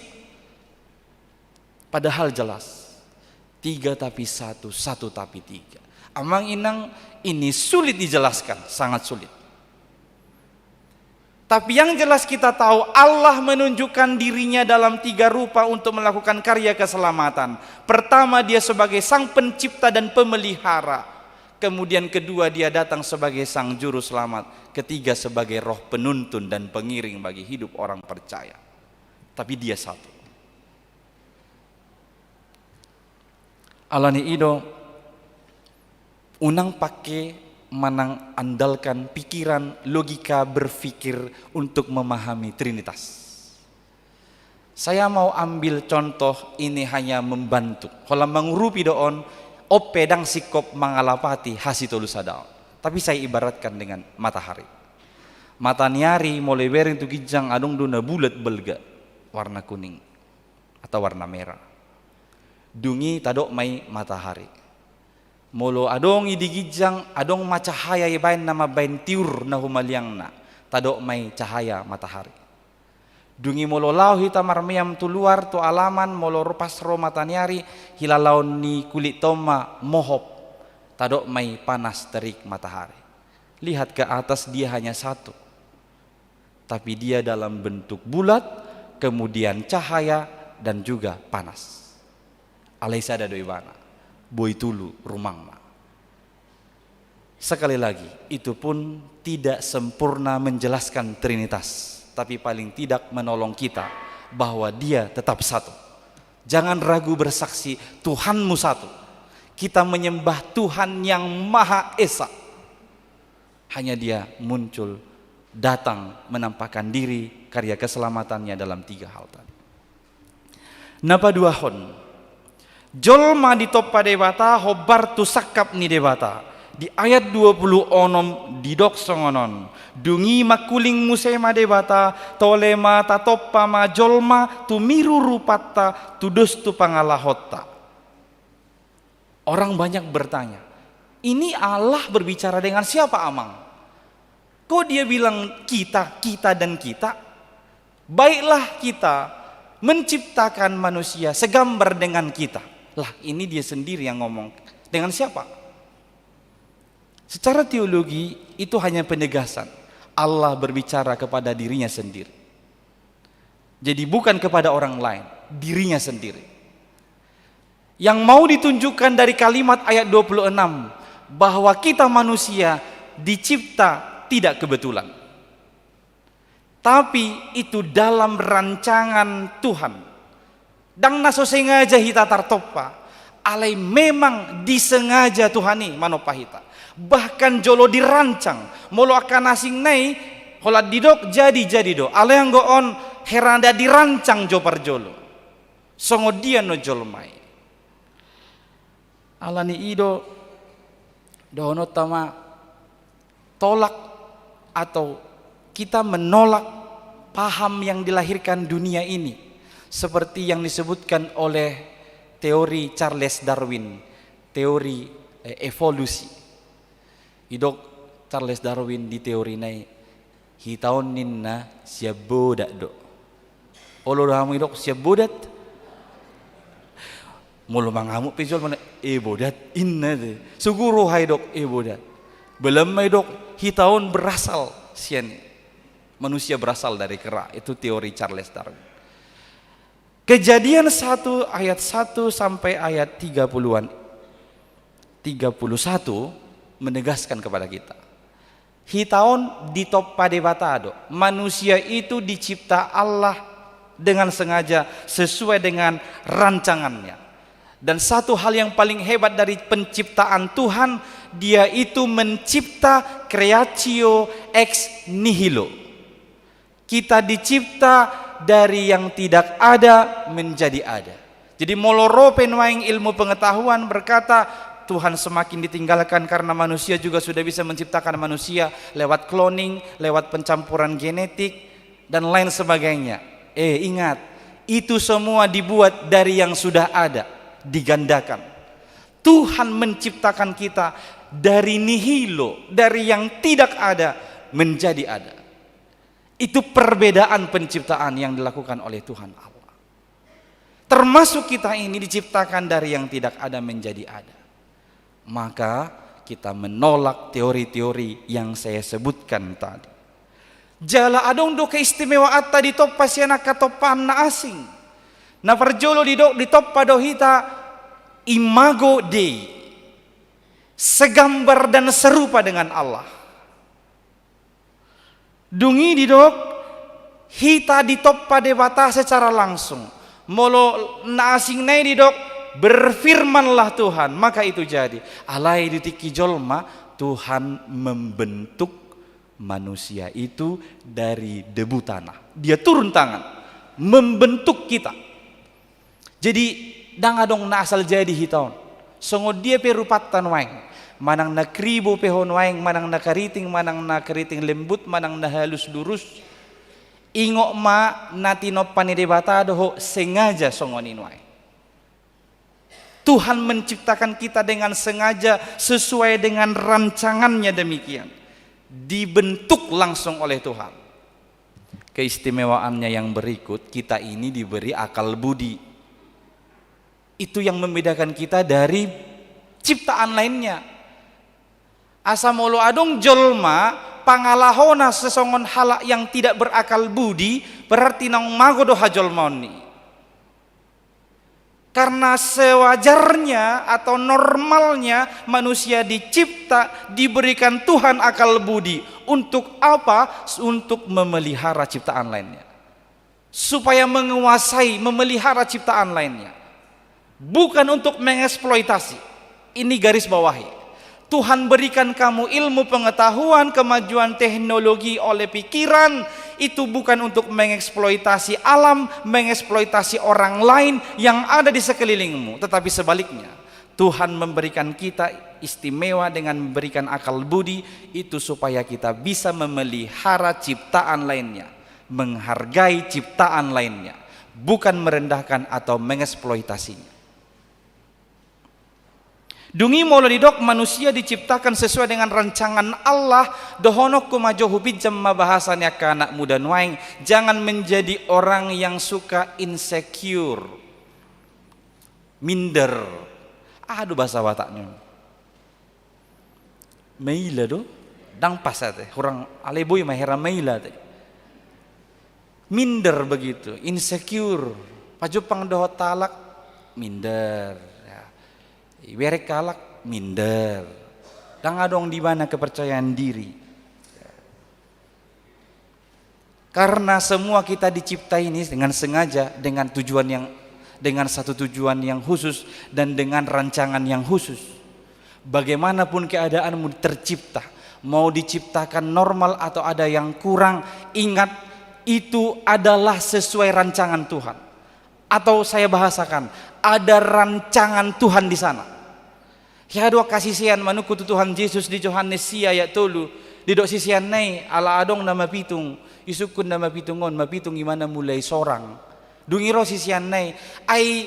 Padahal jelas, tiga tapi satu, satu tapi tiga. Amang inang, ini sulit dijelaskan, sangat sulit. Tapi yang jelas kita tahu, Allah menunjukkan dirinya dalam tiga rupa untuk melakukan karya keselamatan. Pertama, dia sebagai sang pencipta dan pemelihara. Kemudian kedua, dia datang sebagai sang juru selamat. Ketiga, sebagai roh penuntun dan pengiring bagi hidup orang percaya. Tapi dia satu. Alani i do, unang pake manang andalkan pikiran, logika berpikir untuk memahami Trinitas. Saya mau ambil contoh, ini hanya membantu. Holan mangurupi do on, on pe ndang singkop mangalapati hasitolusadaon. Tapi saya ibaratkan dengan matahari. Mata ni ari molo ibereng tu ginjang adong do na bulat balga, warna kuning atau warna merah. Dung i tadok ma i matahari. Molo adong i di ginjang, adong ma cahaya ibaen na mambaen tiur na humaliangna, tadok ma i cahaya matahari. Dung i molo laho hita marmeam tu luar, tu alaman, molo ro pas ro mata ni ari, hilalaon ni kulit ta on ma mohop, tadok ma i panas terik matahari. Lihat ke atas, dia hanya satu. Tapi dia dalam bentuk bulat, kemudian cahaya, dan juga panas. Alai sada do ibana, boi tolu rumangna. Sekali lagi, itu pun tidak sempurna menjelaskan Trinitas, tapi paling tidak menolong kita bahwa Dia tetap satu. Jangan ragu bersaksi, Tuhanmu satu. Kita menyembah Tuhan yang Maha Esa. Hanya Dia muncul, datang, menampakkan diri, karya keselamatannya dalam tiga hal tadi. Na paduahon, jolma ditompa Debata hombar tu sangkap ni Debata. Di ayat dua puluh onom didok songon on: Dung i mangkuling muse ma Debata, tole ma, tatompa ma jolma tu miru rupanta, tudos tu pangalahonta. Orang banyak bertanya, "Ini Allah berbicara dengan siapa, Amang? Kok Dia bilang kita, kita, dan kita? Baiklah kita menciptakan manusia segambar dengan kita." Lah, ini Dia sendiri yang ngomong. Dengan siapa? Secara teologi, itu hanya penegasan. Allah berbicara kepada dirinya sendiri. Jadi, bukan kepada orang lain, dirinya sendiri. Yang mau ditunjukkan dari kalimat ayat dua puluh enam, bahwa kita manusia dicipta tidak kebetulan. Tapi itu dalam rancangan Tuhan. Ndang na so sengaja hita tartompa, alai memang disengaja Tuhan i manompa hita. Bahkan jolo dirancang, molo angka na asing nai, holan didok jadi, jadi do. Alai anggo on, hera nda dirancang jo parjolo. Songon dia no jolma i. Alani i do dohononta ma, tolak atau kita menolak paham yang dilahirkan dunia ini, seperti yang disebutkan oleh teori Charles Darwin, teori, eh, evolusi. Didok Charles Darwin di teorina i, hita on ninna sian bodat do. Olo do hamu didok sian bodat? Molo mangamuk pe jolma, "E bodat," ninna te. Sogo roha didok e bodat. Belam ma didok hita on berasal sian i. Manusia berasal dari kera. Itu teori Charles Darwin. Kejadian satu ayat satu sampai ayat tiga puluhan, tiga puluh satu menegaskan kepada kita. Hita on ditompa Debata do. Manusia itu dicipta Allah dengan sengaja sesuai dengan rancangannya. Dan satu hal yang paling hebat dari penciptaan Tuhan, Dia itu mencipta creatio ex nihilo. Kita dicipta dari yang tidak ada menjadi ada. Jadi molo ro pe nuaeng ilmu pengetahuan berkata, Tuhan semakin ditinggalkan karena manusia juga sudah bisa menciptakan manusia lewat cloning, lewat pencampuran genetik, dan lain sebagainya. Eh, ingat, itu semua dibuat dari yang sudah ada, digandakan. Tuhan menciptakan kita dari nihilo, dari yang tidak ada menjadi ada. Itu perbedaan penciptaan yang dilakukan oleh Tuhan Allah. Termasuk kita ini diciptakan dari yang tidak ada menjadi ada. Maka kita menolak teori-teori yang saya sebutkan tadi. Jala adong do keistimewaanta ditompa sian angka tompaan na asing. Na parjolo didok ditompa do hita imago Dei, segambar dan serupa dengan Allah. Dung i didok, hita ditompa Debata secara langsung. Molo na asing nai didok, berfirmanlah Tuhan, maka itu jadi. Alai di tingki jolma, Tuhan membentuk manusia itu dari debu tanah. Dia turun tangan, membentuk kita. Jadi, ndang adong na asal jadi hita on. Songon dia pe rupanta nuaeng. Manang na kribo pe ho nuaeng, manang na kariting, manang na kariting lembut, manang na halus lurus. Ingot ma na tinompa ni Debata do ho sengaja songon i nuaeng. Tuhan menciptakan kita dengan sengaja sesuai dengan rancangannya demikian. Dibentuk langsung oleh Tuhan. Keistimewaannya yang berikut, kita ini diberi akal budi. Itu yang membedakan kita dari ciptaan lainnya. Asa molo adong jolma pangalahona sesongon halak yang tidak berakal budi, berarti naung mago do hajolmaon ni. Karena sewajarnya atau normalnya manusia dicipta, diberikan Tuhan akal budi. Untuk apa? Untuk memelihara ciptaan lainnya. Supaya menguasai, memelihara ciptaan lainnya. Bukan untuk mengeksploitasi. Ini garis bawahi. Tuhan berikan kamu ilmu pengetahuan, kemajuan teknologi oleh pikiran, itu bukan untuk mengeksploitasi alam, mengeksploitasi orang lain yang ada di sekelilingmu, tetapi sebaliknya. Tuhan memberikan kita istimewa dengan memberikan akal budi itu supaya kita bisa memelihara ciptaan lainnya, menghargai ciptaan lainnya, bukan merendahkan atau mengeksploitasinya. Dung i molo didok manusia diciptakan sesuai dengan rancangan Allah, dohononku ma jo, hupinjam ma bahasa ni angka anak muda nuaeng, jangan menjadi orang yang suka insecure. Minder. Aha do bahasa Batakna? Maila do? Ndang pas ate. Hurang, alai boi ma hera maila ate. Minder begitu, insecure. Pajumpang dohot halak, minder. Ya. Ibereng halak, minder. Ndang adong di ibana kepercayaan diri. Karena semua kita dicipta ini dengan sengaja, dengan tujuan yang, dengan satu tujuan yang khusus, dan dengan rancangan yang khusus. Bagaimanapun keadaanmu tercipta, mau diciptakan normal atau ada yang kurang, ingat, itu adalah sesuai rancangan Tuhan. Atau saya bahasakan, ada rancangan Tuhan di sana. Hea do angka sisean manungkun tu Tuhan Jesus di Johannes sia ayat tolu, didok siseanna i, ala adong na mapitung, isungkun na mapitung on, mapitung i ma na mulai sorang. Dung i ro siseanna i, ai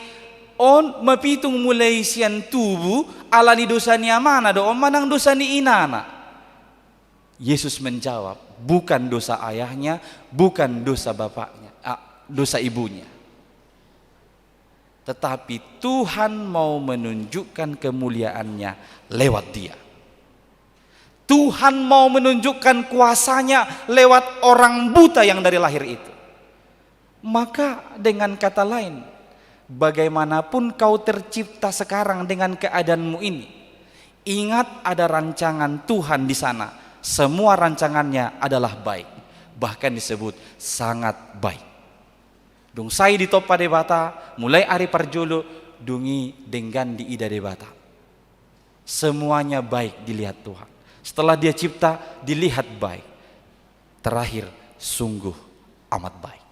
on mapitung mulai sian tubu, ala ni dosa ni amana do on manang dosa ni inana? Yesus menjawab, bukan dosa ayahnya, bukan dosa bapaknya, ah, dosa ibunya. Tetapi Tuhan mau menunjukkan kemuliaannya lewat dia. Tuhan mau menunjukkan kuasanya lewat orang buta yang dari lahir itu. Maka dengan kata lain, bagaimanapun kau tercipta sekarang dengan keadaanmu ini, ingat ada rancangan Tuhan di sana. Semua rancangannya adalah baik. Bahkan disebut sangat baik. Dung sae ditompa Debata, mulai ari parjolo, Dung i denggan diida Debata. Semuanya baik dilihat Tuhan. Setelah dia cipta, dilihat baik. Terakhir, sungguh amat baik.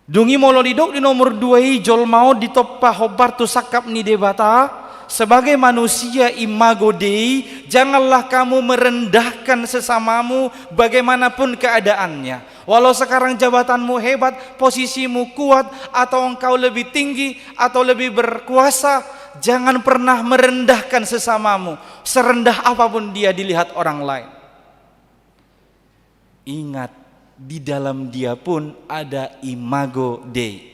Dung i molo didok di nomor dua i, jolma on ditompa hombar tu sangkap ni Debata sebagai manusia imago Dei, janganlah kamu merendahkan sesamamu bagaimanapun keadaannya. Walau sekarang jabatanmu hebat, posisimu kuat, atau engkau lebih tinggi, atau lebih berkuasa, jangan pernah merendahkan sesamamu, serendah apapun dia dilihat orang lain. Ingat, di dalam dia pun ada imago Dei,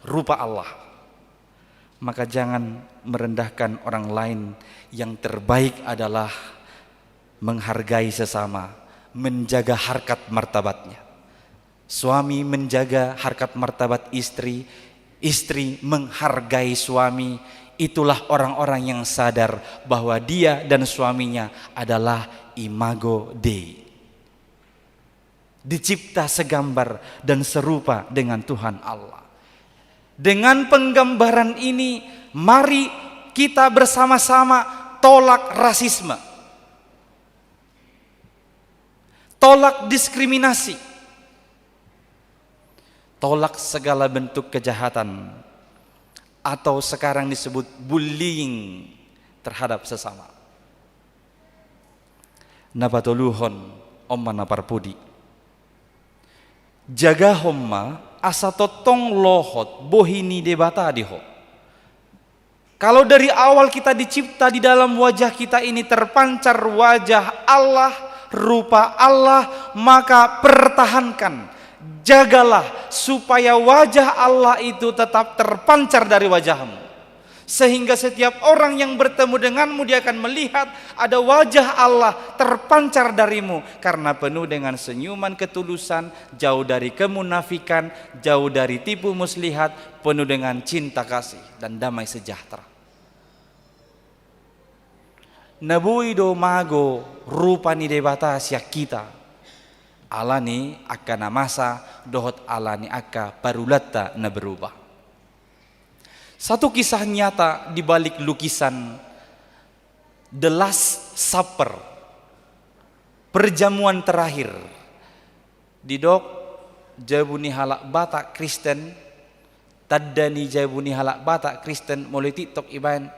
rupa Allah. Maka jangan merendahkan orang lain. Yang terbaik adalah menghargai sesama, menjaga harkat martabatnya. Suami menjaga harkat martabat istri, istri menghargai suami. Itulah orang-orang yang sadar bahwa dia dan suaminya adalah imago Dei. Dicipta segambar dan serupa dengan Tuhan Allah. Dengan penggambaran ini, mari kita bersama-sama tolak rasisme. Tolak diskriminasi. Tolak segala bentuk kejahatan atau sekarang disebut bullying terhadap sesama. Na patoluhon, on ma na parpudi. Jagahon ma asa tongtong lohot bohi ni Debata di ho. Kalau dari awal kita dicipta, di dalam wajah kita ini terpancar wajah Allah, rupa Allah, maka pertahankan, jagalah supaya wajah Allah itu tetap terpancar dari wajahmu. Sehingga setiap orang yang bertemu denganmu, dia akan melihat ada wajah Allah terpancar darimu, karena penuh dengan senyuman ketulusan, jauh dari kemunafikan, jauh dari tipu muslihat, penuh dengan cinta kasih dan damai sejahtera. Na boi do mago rupa ni Debata sian hita, alani angka na masa dohot alani angka parulanta na berubah. Satu kisah nyata di balik lukisan The Last Supper, perjamuan terakhir. Didok jabu ni halak Batak Kristen, tanda ni jabu ni halak Batak Kristen, molo i TikTok ibaen.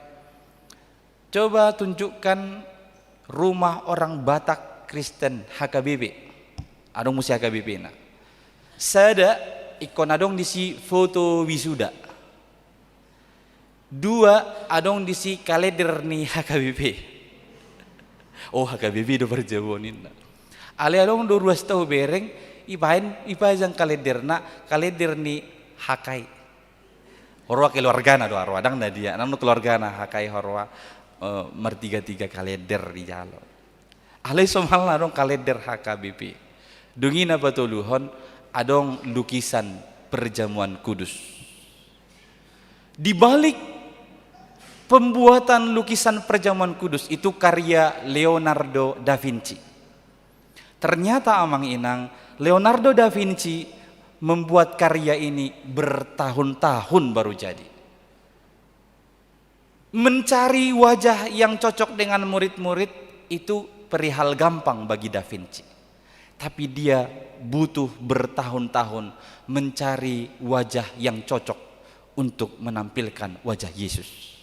Coba tunjukkan rumah orang Batak Kristen H K B P. Adong muse H K B P-na. Sada, ingkon adong disi foto wisuda. Dua, adong disi kalender ni H K B P. Oh, H K B P do parjamuan ninna. Alai adong do ruas ta hubereng, ibaen, ipajang kalenderna, kalender ni H K I. Ho roa keluargana do, ho roa, ndang na dia, ndang keluargana H K I ho roa, eh, martiga-tiga kalender dijalo. Alai somalna adong kalender H K B P. Dung i na patoluhon, adong lukisan perjamuan kudus. Di balik pembuatan lukisan perjamuan kudus itu karya Leonardo da Vinci. Ternyata, amang inang, Leonardo da Vinci membuat karya ini bertahun-tahun baru jadi. Mencari wajah yang cocok dengan murid-murid itu perihal gampang bagi Da Vinci. Tapi dia butuh bertahun-tahun mencari wajah yang cocok untuk menampilkan wajah Yesus.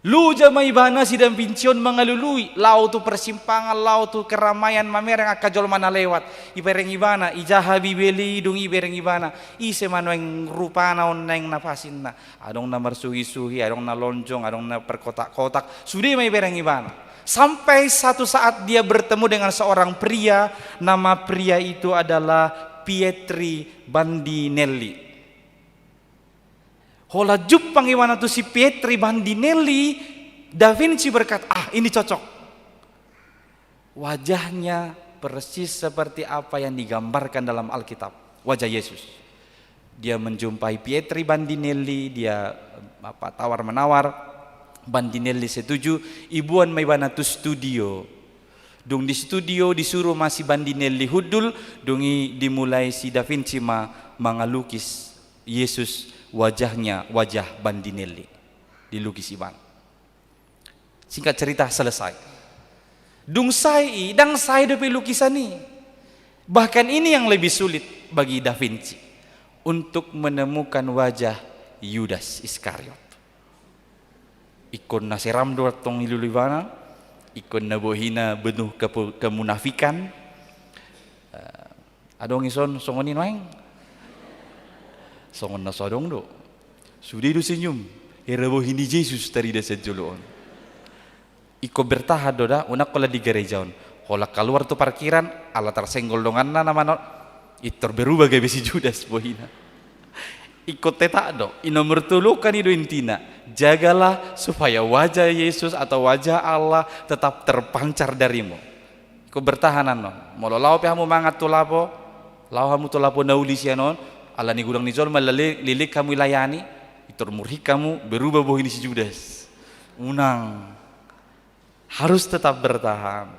Loja ma ibana si Da Vinci on mangalului, laho tu persimpangan, laho tu keramaian, mamereng angka jolma na lewat. Ibereng ibana, ijaha Bibel i, dung i ibereng ibana. Ise ma nuaeng rupana on naeng na pasinna. Adong na marsuhi-suhi, adong na lonjong, adong na perkotak-kotak. Sude ma ibereng ibana. Sampai satu saat dia bertemu dengan seorang pria, nama pria itu adalah Pietri Bandinelli. Holan jumpang ibana tu si Pietri Bandinelli, Da Vinci berkata, "Ah, ini cocok." Wajahnya persis seperti apa yang digambarkan dalam Alkitab, wajah Yesus. Dia menjumpai Pietri Bandinelli, dia, apa, tawar-menawar, Bandinelli setuju, iboan ma ibana tu studio. Dung di studio disuru ma si Bandinelli hundul, dung i dimulai si Da Vinci ma mangalukis Yesus wajahnya wajah Bandinelli, dilukis ibana. Singkat cerita, selesai. Dung sae i, ndang sae dope lukisan i. Bahkan ini yang lebih sulit bagi Da Vinci, untuk menemukan wajah Yudas Iskariot. Ingkon na seram do antong dilului ibana, ingkon na bohina penuh kepe-, kemunafikan. Eh, adong dison songon i nuaeng? Songon na so adong do. Sude do senyum, hera bohi ni Jesus tarida sian jolo on. Ingkon bertahan do da, unang holan di gareja on. Holan kaluar tu parkiran, ala tarsenggol donganna na manang, pintor berubah gabe si Judas bohina. Ingkon tetap do, i nomor tolu kan i do intina. Jagalah supaya wajah Yesus atau wajah Allah tetap terpancar darimu. Ingkon bertahan annon. Molo laho pe hamu mangan tu lapo, laho hamu tu lapo na uli sian on, ala ni godang ni jolma lele-, leleng hamu dilayani, pintor murhik hamu, berubah bohi ni si Judas. Unang. Harus tetap bertahan.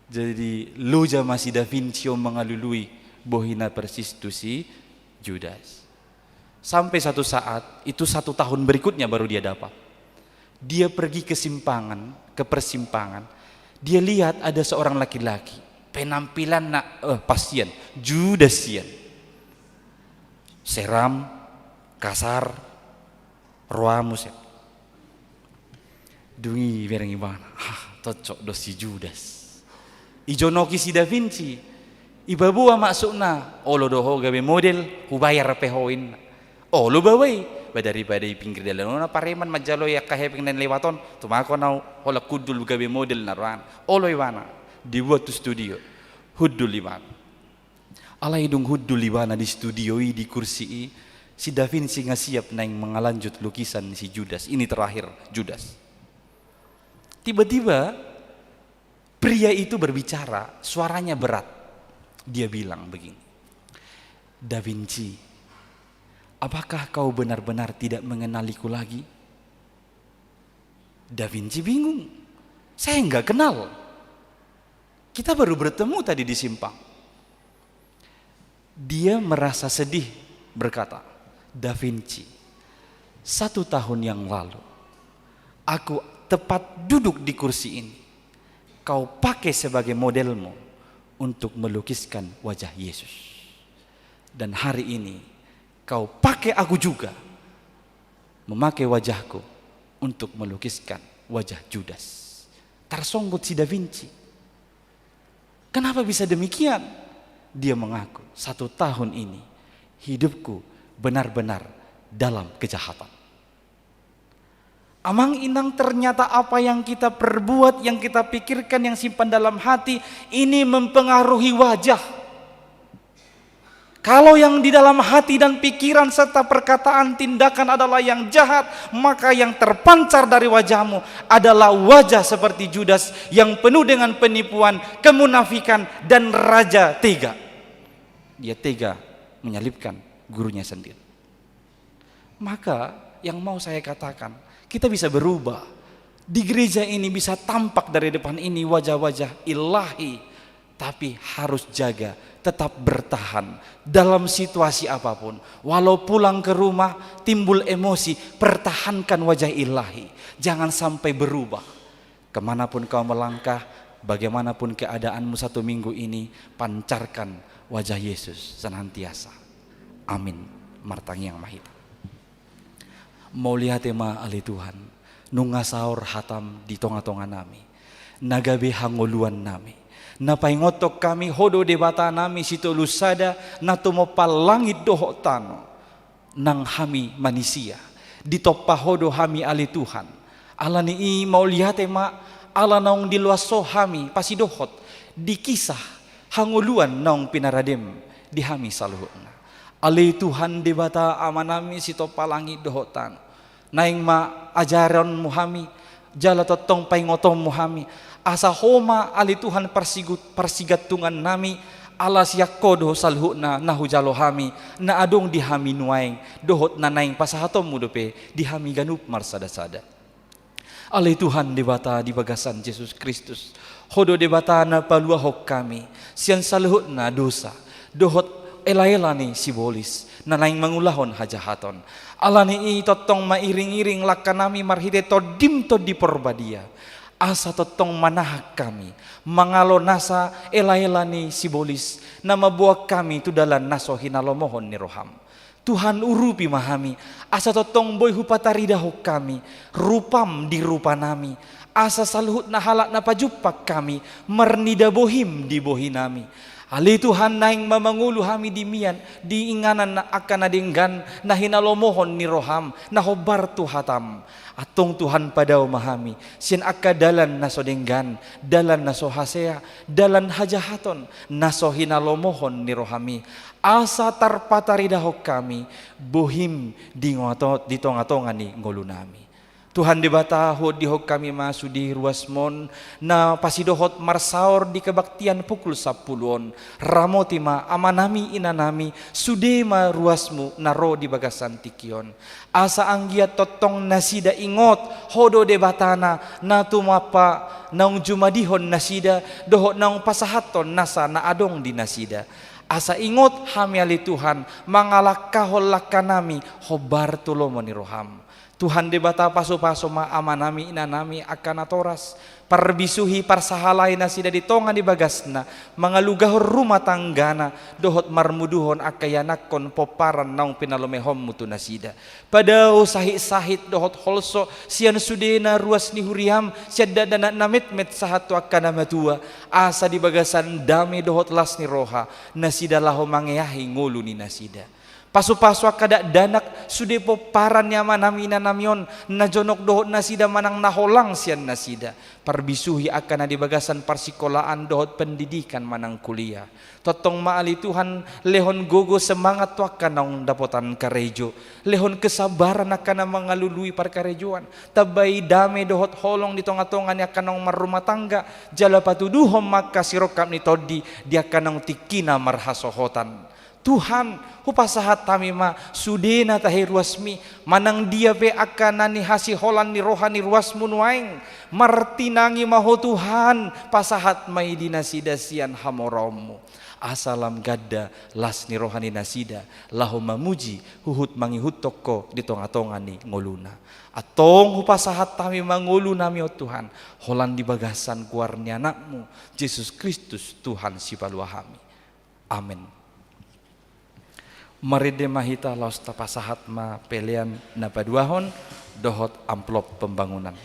Jadi, loja ma si Da Vinci on mangalului bohina persis tu si Judas. Sampai satu saat, itu satu tahun berikutnya baru dia dapat. Dia pergi ke simpangan, ke persimpangan. Dia lihat ada seorang laki-laki. Penampilanna, eh, pas sian, Judas sian. Seram, kasar, roa muse. Dung i bereng ibana, ah, cocok do si Judas. Ijonoki si Da Vinci, ibaboa maksudna, olo do ho gabe model, hubayar pe ho inna. Olo baboa i, ba daripada i pinggir dalan on na pareman manjalo i angka hepeng na lewat on, tumangkon au holan hundul gabe model na roan. Olo ibana, dibuat tu studio, hundul ibana. Alai dung hundul ibana di studio i, di kursi i, si Da Vinci nga siap naeng mangalanjut lukisan si Judas. Ini terakhir Judas. Tiba-tiba pria itu berbicara, suaranya berat. Dia bilang begini, "Da Vinci, apakah kau benar-benar tidak mengenaliku lagi?" Da Vinci bingung. "Saya nggak kenal. Kita baru bertemu tadi di simpang." Dia merasa sedih, berkata, "Da Vinci, satu tahun yang lalu, aku tepat duduk di kursi ini. Kau pakai sebagai modelmu untuk melukiskan wajah Yesus. Dan hari ini, kau pakai aku juga, memakai wajahku untuk melukiskan wajah Judas." Tarsonggot si Da Vinci. "Kenapa bisa demikian?" Dia mengaku, "Satu tahun ini hidupku benar-benar dalam kejahatan." Amang inang, ternyata apa yang kita perbuat, yang kita pikirkan, yang simpan dalam hati, ini mempengaruhi wajah. Kalau yang di dalam hati dan pikiran serta perkataan tindakan adalah yang jahat, maka yang terpancar dari wajahmu adalah wajah seperti Judas yang penuh dengan penipuan, kemunafikan, dan raja tega. Dia tega menyalibkan gurunya sendiri. Maka, yang mau saya katakan, kita bisa berubah. Di gereja ini bisa tampak dari depan ini wajah-wajah ilahi, tapi harus jaga, tetap bertahan dalam situasi apapun. Walau pulang ke rumah timbul emosi, pertahankan wajah ilahi. Jangan sampai berubah. Kemanapun kau melangkah, bagaimanapun keadaanmu satu minggu ini, pancarkan wajah Yesus senantiasa. Amin. Martangiang ma hita. Mauliate ma ale Tuhan, nunga saor hatam di tonga-tonga nami, na gabe hangoluan nami, na paingothon hami Ho do Debata nami sitolu sada, na tumompa langit dohot tano. Nang hami manisia, ditompa Ho do hami ale Tuhan. Ala ni i mauliate ma, ala naung diloas Ho hami pasidohot di kisah hangoluan naung pinaradem di hami saluhutna. Ale Tuhan Debata Ama nami sitompa langit dohot tano, naeng ma ajaronmu hami, jala tongtong paingotonmu hami, asa Ho ma ale Tuhan parsigut-, parsigantungan nami, ala sian Ho do saluhutna na hujalo hami, na adong di hami nuaeng, dohot na naeng pasahatonmu dope di hami ganup marsada-sada. Ale Tuhan Debata di bagasan Jesus Kristus, Ho do Debata na paluahon hami sian saluhutna dosa, dohot elaela ni sibolis, na naeng mangulahon hajahaton. Alani i tongtong ma iring-iring langkanami marhite Tondim Tondi Porbadia, asa tongtong manahan hami mangalo nasa elaela ni sibolis, na mamboan hami tu dalan na so hinalomohon ni roham. Tuhan, urupi ma hami, asa tongtong boi hupataridahon hami rupam di rupanami, asa saluhutna halak na pajumpang hami marnida bohim di bohinami. Ale Tuhan, naeng ma mangolu hami di mian, di inganan angka na denggan na hinalomohon ni roham, na hombar tu hatam. Antong Tuhan, padao ma hami sian angka dalan na so denggan, dalan na so hasea, dalan hajahaton na so hinalomohon ni rohami, asa tarpataridahon hami bohim di ngoto-, di tonga-tonga ni ngolunami. Tuhan Debata, huondihon hami ma sude ruasmon na pasidohot marsaor di kebaktian pukul sampulu on. Ramoti ma amanami inanami, sude ma ruasmu na ro di bagasan tingki on. Asa anggiat tongtong nasida ingot Ho do Debatana, na tumompa naung jumadihon nasida, dohot naung pasahathon nasa na adong di nasida. Asa ingot hami ale Tuhan, mangalangkahon langkanami hombar tu lomo ni roham. Tuhan Debata, pasupasu ma amanami inanami angka natoras, parbisuhi parsahalai nasida di tonga ni bagasna, mangalugahon rumah tanggana, dohot marmuduhon angka ianakhon pomparan naung pinalumehonmu tu nasida. Padao sahit-sahit dohot holso sian sudena ruas ni huriam, sian dakdanak na metmet sahat tu angka na matua, asa di bagasan dame dohot las ni roha nasida laho mangeahi ngolu ni nasida. Pasupasu angka dakdanak sude pomparan ni amanami inanami on, na jonok dohot nasida manang na holang sian nasida. Parbisuhi angka na di bagasan parsikolaan dohot pendidikan manang kuliah. Tongtong ma ale Tuhan, lehon gogo semangat tu angka naung dapotan karejo. Lehon kesabaran angka na mangalului parkarejoan. Tambai dame dohot holong di tonga-tonga ni angka naung marrumah tangga. Jala patuduhon ma angka sirongkap ni tondi di angka naung tingkina marhasohotan. Tuhan, hupasahat hami ma sudena tahi ruasmi, manang dia pe angka na nihasiholan ni roha ni ruasmu nuaeng, martinangi ma Ho Tuhan, pasahat ma i di nasida sian hamoraonmu. Asa lam ganda las ni roha ni nasida, laho mamuji huhut mangihuthon Ho di tonga-tonga ni ngoluna. Antong hupasahat hami ma ngolunami on Tuhan, holan di bagasan goar ni Anakmu, Jesus Kristus Tuhan sipalua hami. Amen. Marende ma hita laos tapasahat ma pelean na paduahon dohot amplop pembangunan.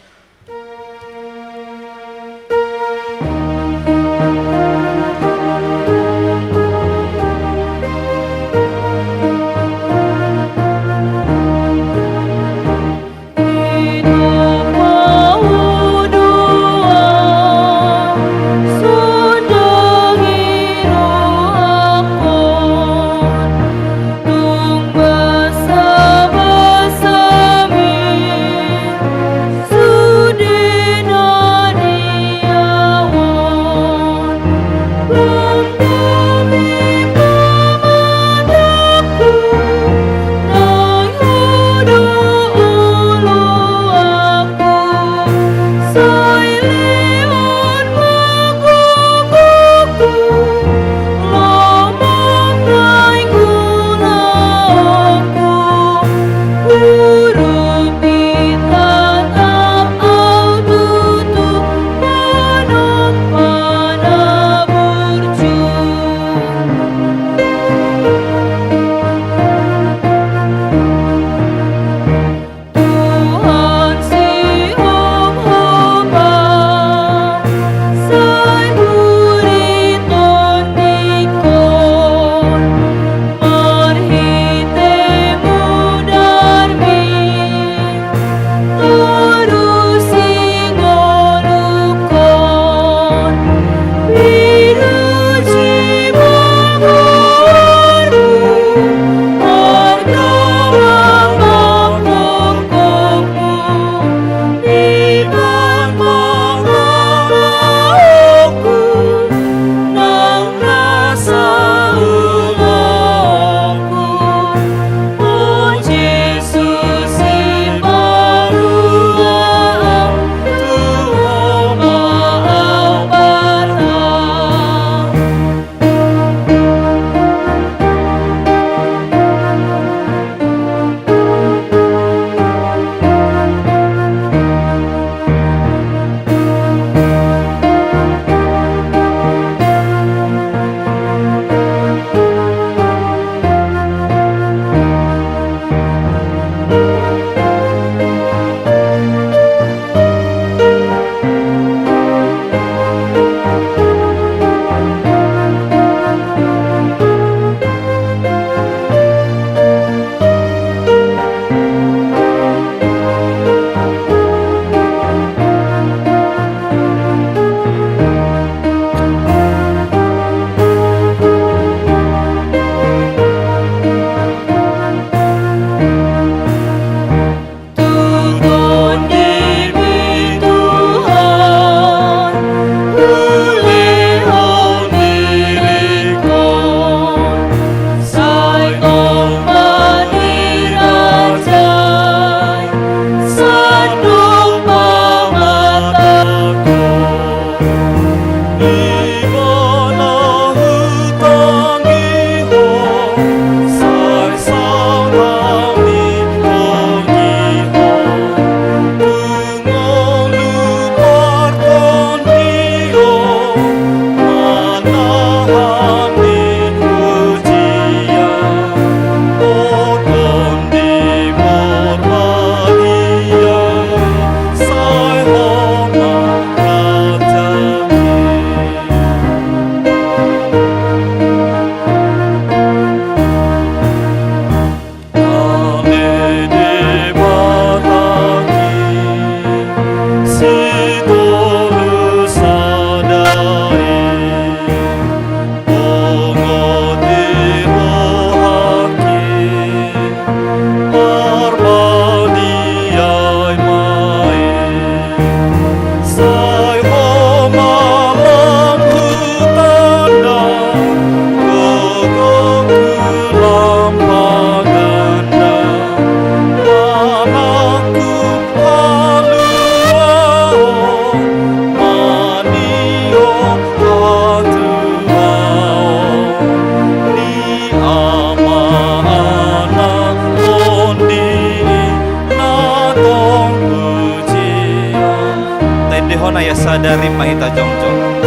Sadari ma hita jongjong.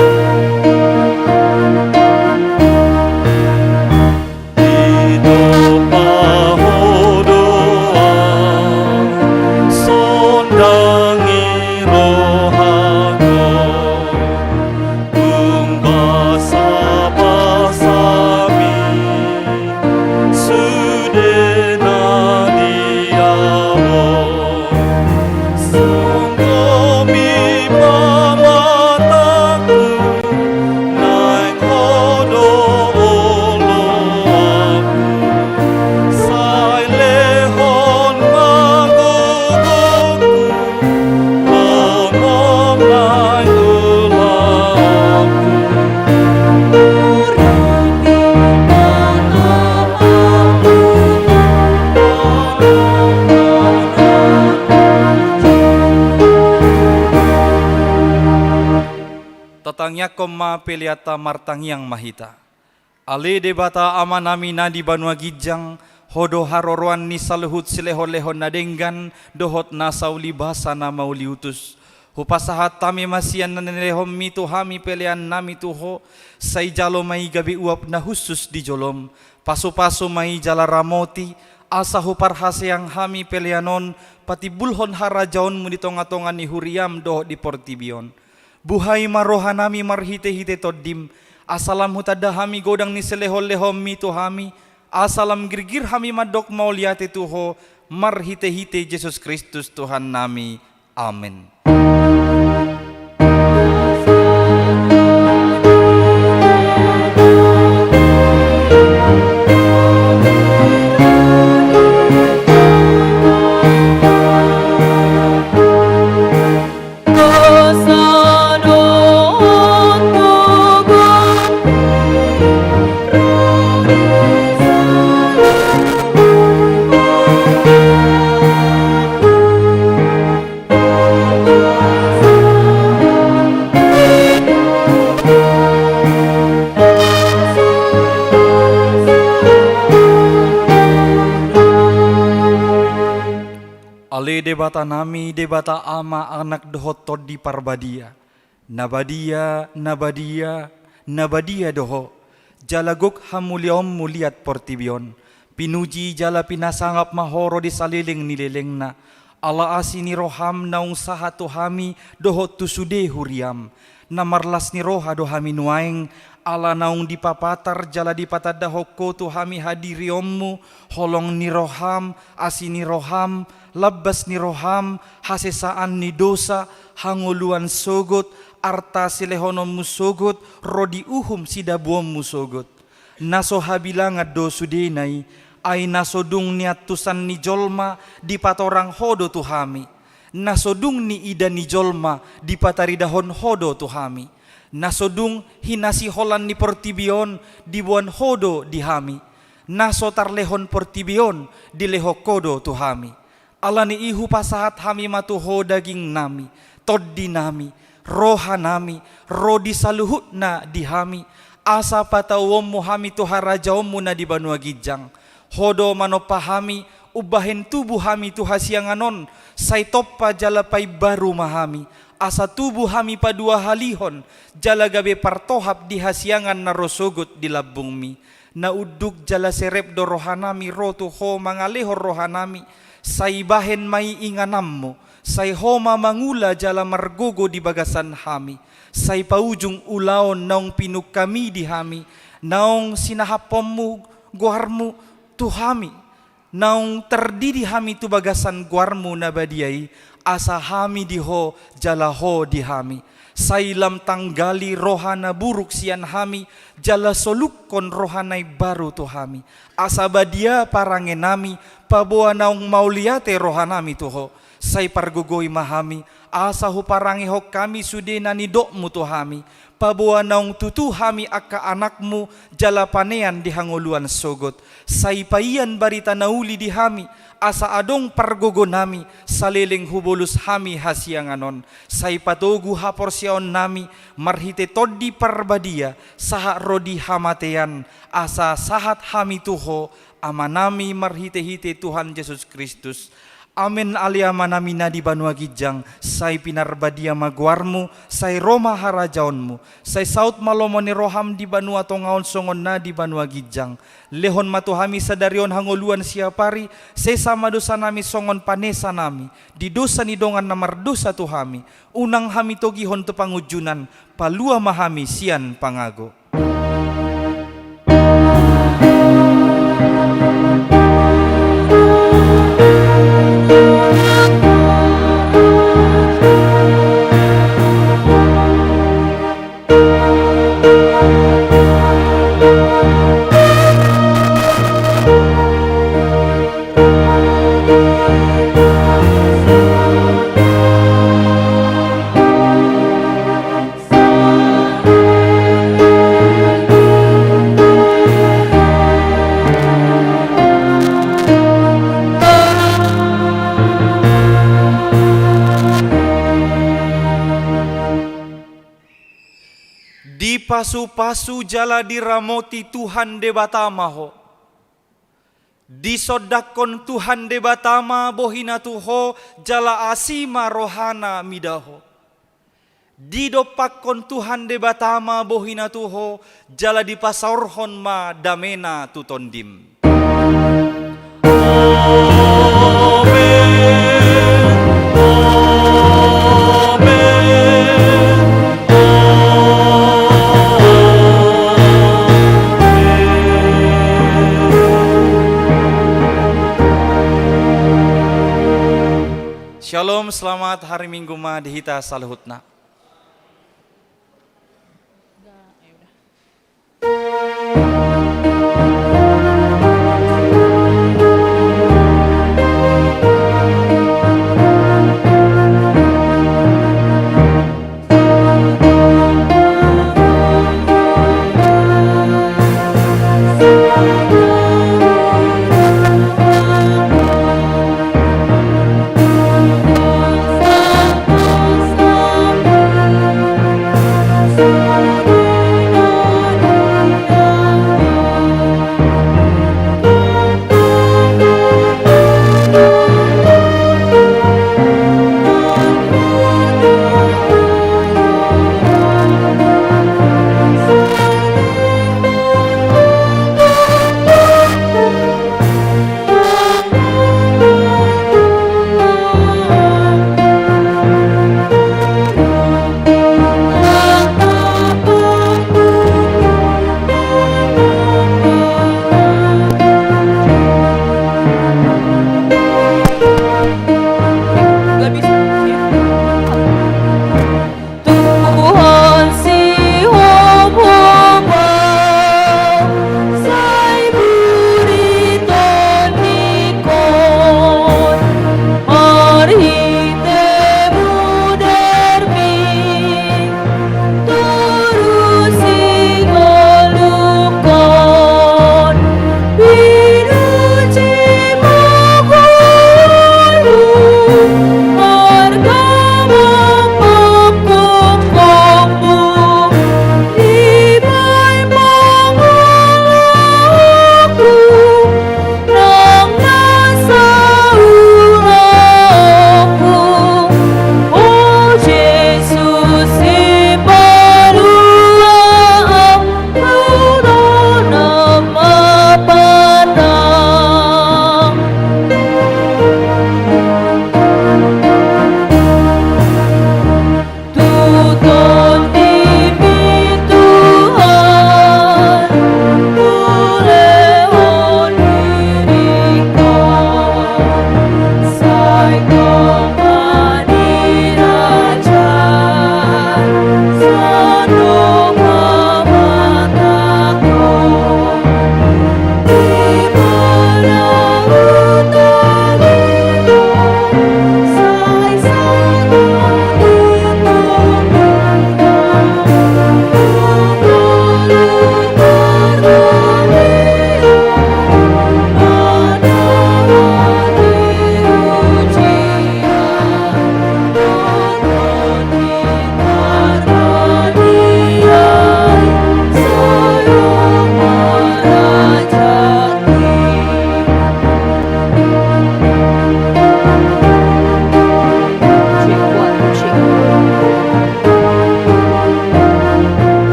Ditompa Ho do ahu, sondangi rohangku, tung basabasami sude na di ahu. Sungkumi ma matangku, naeng Ho do oloanku, sai lehon ma gogongku, lomo ma ulaonku. Tatangiangkon ma peleanta, martangiang ma hita. Ale Debata Amanami na di banua ginjang, Ho do haroroan ni saluhut silehonlehon na denggan dohot nasa ulibasa na mauliutus. Hupasahat hami ma sian na nilehonmi tu hami peleannami tu Ho, sai jalo ma i gabe uap na hushus di jolom. Pasupasu ma i jala ramoti, asa huparhaseang hami pelean on patimbulhon harajaonmu di tongatonga ni huriam dohot di portibi on. Buhai ma rohanami marhitehite Tondim, asa lam hutanda hami godang ni silehonlehonmi tu hami, asa lam girgir hami mandok mauliate tu Ho, marhitehite Jesus Kristus Tuhannami. Amen. Ale Debatanami, Debata Ama, Anak dohot Tondi Parbadia. Na badia, na badia, na badia do Ho, jala gok hamuliaonmu liat portibi on. Pinuji jala pinasangap ma Ho ro di saleleng ni lelengna. Ala asi ni roham naung sahat tu hami dohot tu sude huriam. Na marlas ni roha do hami nuaeng, ala naung dipapatar jala dipatandahon Ho tu hami hadirionmu, holong ni roham, asi ni roham, lambas ni roham, hasesaan ni dosa, hangoluan sogot, arta silehononmu sogot, ro di uhum sidabuonmu sogot. Na so habilangan do sudena i, ai na so dung niantusan ni jolma dipatorang Ho do tu hami. Na so dung niida ni jolma dipataridahon Ho do tu hami. Na so dung hinasiholan ni portibi on diboan Ho do di hami. Na so tarlehon portibi on dilehon Ho do tu hami. Ala ni i hupasahat hami ma tu Ho dagingnami, tondinami, rohanami, ro di saluhutna di hami, asa patauonmu hami tu harajaonmu na di banua ginjang. Ho do manompa hami, umbahen tubu hami tu hasiangan on, sai tompa jala paimbaru ma hami, asa tubu hami paduahalihon, jala gabe partohap di hasiangan na ro sogot di lambungmi. Na unduk jala serep do rohanami ro tu Ho mangalehon rohanami, sai bahen ma i ingananmu, sai Ho ma mangula jala margogo di bagasan hami, sai paujung ulaon naung pinungkami di hami, naung sinahapkonmu goarmu tu hami, naung tardidi hami tu bagasan goarmu na badia i, asa hami di Ho, jala Ho di hami. Sai lam tanggali roha na buruk sian hami, jala solukkon roha na imbaru tu hami. Asa badia parangenami, paboa naung mauliate rohanami tu Ho. Sai pargogoi ma hami, asa huparangehon hami sude na nidokmu tu hami. Paboa naung tutu hami angka anakmu, jala panean di hangoluan sogot. Sai paian barita na uli di hami, asa adong pargogonami, saleleng hubolus hami hasiangan on. Sai patogu haporseaonnami, marhite Tondi Parbadia, sahat ro di hamatean, asa sahat hami tu Ho, Amanami, marhitehite Tuhan Jesus Kristus. Amen. Ale Amanami na di banua ginjang, sai pinarbadia ma goarmu, sai ro ma harajaonmu, sai saut ma lomo ni roham di banua tonga on songon na di banua ginjang. Lehon ma tu hami sadari on hangoluan siapari, sesa ma dosanami songon panesanami di dosa ni dongan na mardosa tu hami. Unang hami togihon tu pangunjunan, palua ma hami sian pangago. Dipasupasu jala diramoti Tuhan Debata ma ho. Disondangkon Tuhan Debata ma bohina tu ho, jala asi ma rohana mida ho. Didompakkon Tuhan Debata ma bohina tu ho, jala dipasaorhon ma damena tu tondim. Amen. Amen. Shalom, selamat hari Minggu ma di hita saluhutna.